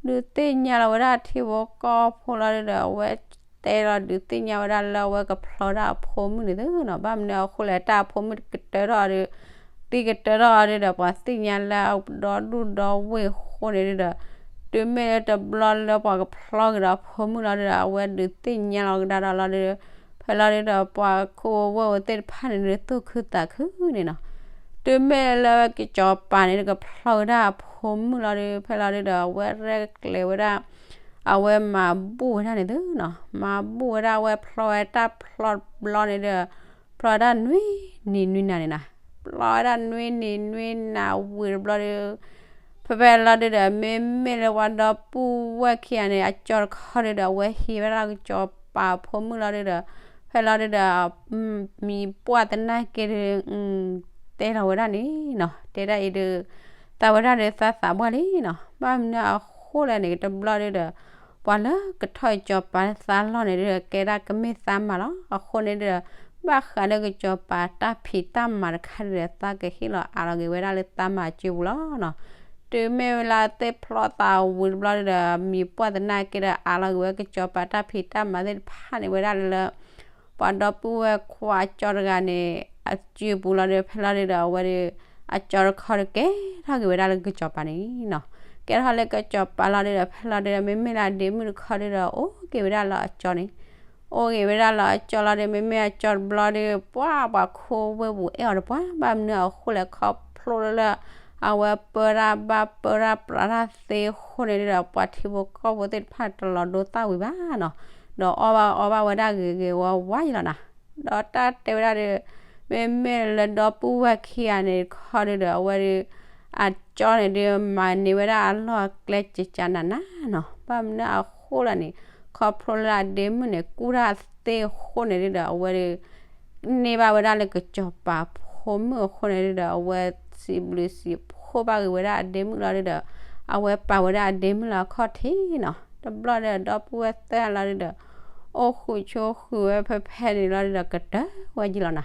ဒုးသ့ၣ်ညါလီၤဝဲဒၣ်အထံဖိကီၢ်ဖိလီၤဒုးဒီး အဝဲတဲလီၤဒုးသ့ၣ်ညါဝဲဒၣ်လၢအဝဲကဖျီဒၣ်အဖိမုၣ်န့ၣ်သုနီၤ, ဘၣ်မနုၤအဃိလဲၣ် တၢ်အဖိမုၣ်ကတၢၢ်ထီၣ်ဒုး သံကတၢၢ်ထီၣ်ဒုးဒီး ပှၤသ့ၣ်ညါလၢအဒီဒူၣ်ဒီဝ့ၢ်အဃိန့ၣ်ဒုးဒီး တုၤမ့ၢ်လၢတဘျီလၢပှၤကဖျီက့ၤဒီးအဖိမုၣ်လီၤဒုးဒီး အဝဲဒုးသ့ၣ်ညါလီၤကဒါဒီးလီၤဒုး ဖဲလီၤဒုးဒီး ပှၤခိၣ်ဝဲၢ်ဝဲသ့ၣ်တဖၣ်န့ၣ်ဒုး သူၣ်ခုသးခုန့ၣ်နီၤ, တုၤမ့ၢ်လၢကစီၤပၤန့ၣ် ကဖျီဝဲဒၣ်အဖိမုၣ်လီၤဒုး ဖဲလီၤဒုးဒီး အဝဲရဲၣ်ကျဲၤဝဲဒၣ် အဝဲမၤဘူၣ်ဝဲဒၣ်န့ၣ်သုနီၤ, မၤဘူၣ်ဝဲဒၣ် အဝဲဖျီဝဲတၢ်ဖျီတဘျီန့ၣ်ဒီး ဖျီဝဲဒၣ်နွံနံၤနွံနၤန့ၣ်နီၤ, ဖျီဝဲဒၣ်နွံနံၤနွံနၤဝံၤတဘျီဒီး ဖဲဖဲလီၤဒုးဒီး မ့မ့ၢ်လၢပှၤဒီပုၢ်ဝဲၢ်ခံဂၤန့ၣ် အကၠီတခီဒုးဒီး အဝဲဟံးဝဲဒၣ်ကစီၤပၤဖိမုၣ်လီၤဒုးဒီး ဖဲလီၤဒုးဒီး မံၤပှၢ်သနာ်က့ဒုး တဲလီၤဝဲဒၣ်န့ၣ်နီၤ, တဲဒၣ်အံၤဒုး သးဝဲဒၣ်ဒုးသးသးပှၢ်လံနီၤ, ဘၣ်မနုၤအဃိလဲၣ်န့ၣ် တဘျီဒုးဒီး ပှၤလၢကထီၣ်ကစီၤပၤသးလီၢ်န့ၣ်ဒုး ကဲဒၣ်ကမ့ၢ်သးမၤလီၤ, အဃိန့ၣ်ဒုးဒီး ဘၣ်ဃးလၢကစီၤပၤတၢ်ဖံးတၢ်မၤတခါဒုးဒီး သးကဟ့ၣ်လီၤအးလီၤက့ၤဝဲဒၣ်လၢသးမၤအစုပူၤလီၤနီၤ, တုၤမ့ၢ်ဝဲလၢသ့ၣ်ဖျီသးဝံၤတဘျီဒုးဒီး မံၤပှၢ်သနာ်က့ဒီးအးလီၤက့ၤဝဲကစီၤပၤတၢ်ဖံးတၢ်မၤသ့ၣ်တဖၣ်န့ၣ်ဝဲဒၣ်လၢ ပှၤဒီပုၢ်ဝဲၢ်ခွါကၠီတဂၤန့ၣ် အစုပူၤလီၤဒီး ဖဲလီၤဒုးဒီး အဝဲဒုး အကၠီတခီဒုးကဲထီၣ်က့ၤဝဲဒၣ်လၢကစီၤပၤန့ၣ်နီၤ, ကဲထီၣ်လၢကစီၤပၤလီၤဒုးဒီး ဖဲလီၤဒုးဒီး မ့မ့ၢ်လၢအဒ့မုၣ်တခီဒုးဒီး အိၣ်က့ၤဝဲဒၣ်လၢအကၠီန့ၣ် အိၣ်က့ၤဝဲဒၣ်လၢအကၠီလီၤဒီး မ့မ့ၢ်အကၠီတဘျီဒီး ပှၤပှၤခိၣ်ဝဲၢ်ပူၤအဲၣ်အီၤတပှၢ် ဘၣ်မနုၤအဃိလဲၣ်ခီဖျိလၢ အဝဲပၢတၢ်ဘၣ်ပၢတၢ်ပြးတၢ်သ့အဃိန့ၣ်ဒုးဒီး ပှၤထံဖိကီၢ်ဖိသ့ၣ်တဖၣ်တလီၤဒိသၣ်ဝံၤဘၣ်နီၤ, ဒီးအီၣ်ဘၣ်အီဘၣ်ဝဲဒၣ်ဂ့ၤဂ့ၤဝါဝါယလီၤနီၤ, ဒီးတၢ်တဲဝဲဒၣ်ဒီး မ့မ့ၢ်လၢဒီပုၢ်ဝဲၢ်ခံဂၤန့ၣ်တခီဒုးဒီး အဝဲဒုး အကၠီန့ၣ်ဒုး မၤန့ၢ်ဝဲဒၣ်အလီၢ်အကျဲကကနးနးနီၤ, ဘၣ်မနုၤအဃိလဲၣ်န့ၣ် ခီဖျိလၢအဒ့မုၣ်န့ၣ် ကူၣ်တၢ်သ့အဃိန့ၣ်ဒုးဒီး အဝဲဒုး န့ၢ်ဘၣ်ဝဲဒၣ်လၢကစီၤပၤဖိ အဝဲမ့ၢ်ဝဲဒၣ်ဖိမုၣ်အဃိန့ၣ်ဒီး အဝဲစံးဘျုးစံးဖှိၣ်ဘၣ်ဂ့ၤဝဲဒၣ်အဒ့မုၣ်လီၤဒီး အဝဲပာ်ဝဲဒၣ်အဒ့မုၣ်လၢအခီၣ်ထံးနီၤ. တဘျီဒီးဒီပုၢ်ဝဲၢ်သၢဂၤလီၤဒီး အိၣ်ဃုာ်ဆိးဃုာ်ဝဲဖဲဖဲန့ၣ်လီၤဒီး ကတၢၢ်ဝဲက့ၤလီၤနီၤ.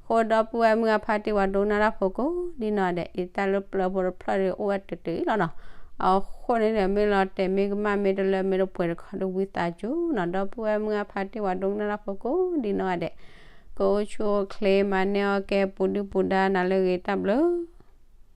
အဃိဒီပုၢ်ဝဲၢ်မုၢ်အဖါတံၢ်ဝဲဒိကနၣ်တၢ်ဖိကိးဒ်နီၢ်ဂၤဒဲး အံၤတၢ်လၢပျၢၤဖိတဖျၢၣ်ဒီး အိၣ်ဝဲတတုၤလီၤနီၤ. အဃိန့ၣ်ဒီး မ့ၢ်လီၤတဲာ်မ့ၢ်ကမၣ်မ့ၢ်တလၢမ့ၢ်တပှဲၤတခီဒီး ဝံသးစူၤနီၤ ဒီပုၢ်ဝဲၢ်မုၢ်အဖါတံၢ်ဝဲဒိကနၣ်တၢ်ဖိကိးဒ်နီၢ်ဂၤဒဲး ကအိၣ်ဆူၣ်အိၣ်ချ့ မၤန့ၢ်အီၣ်ကဲ ပူၤဒုၣ်ပူၤဒါ နၤလၢအဂ့ၤ တၢ်ဘျုး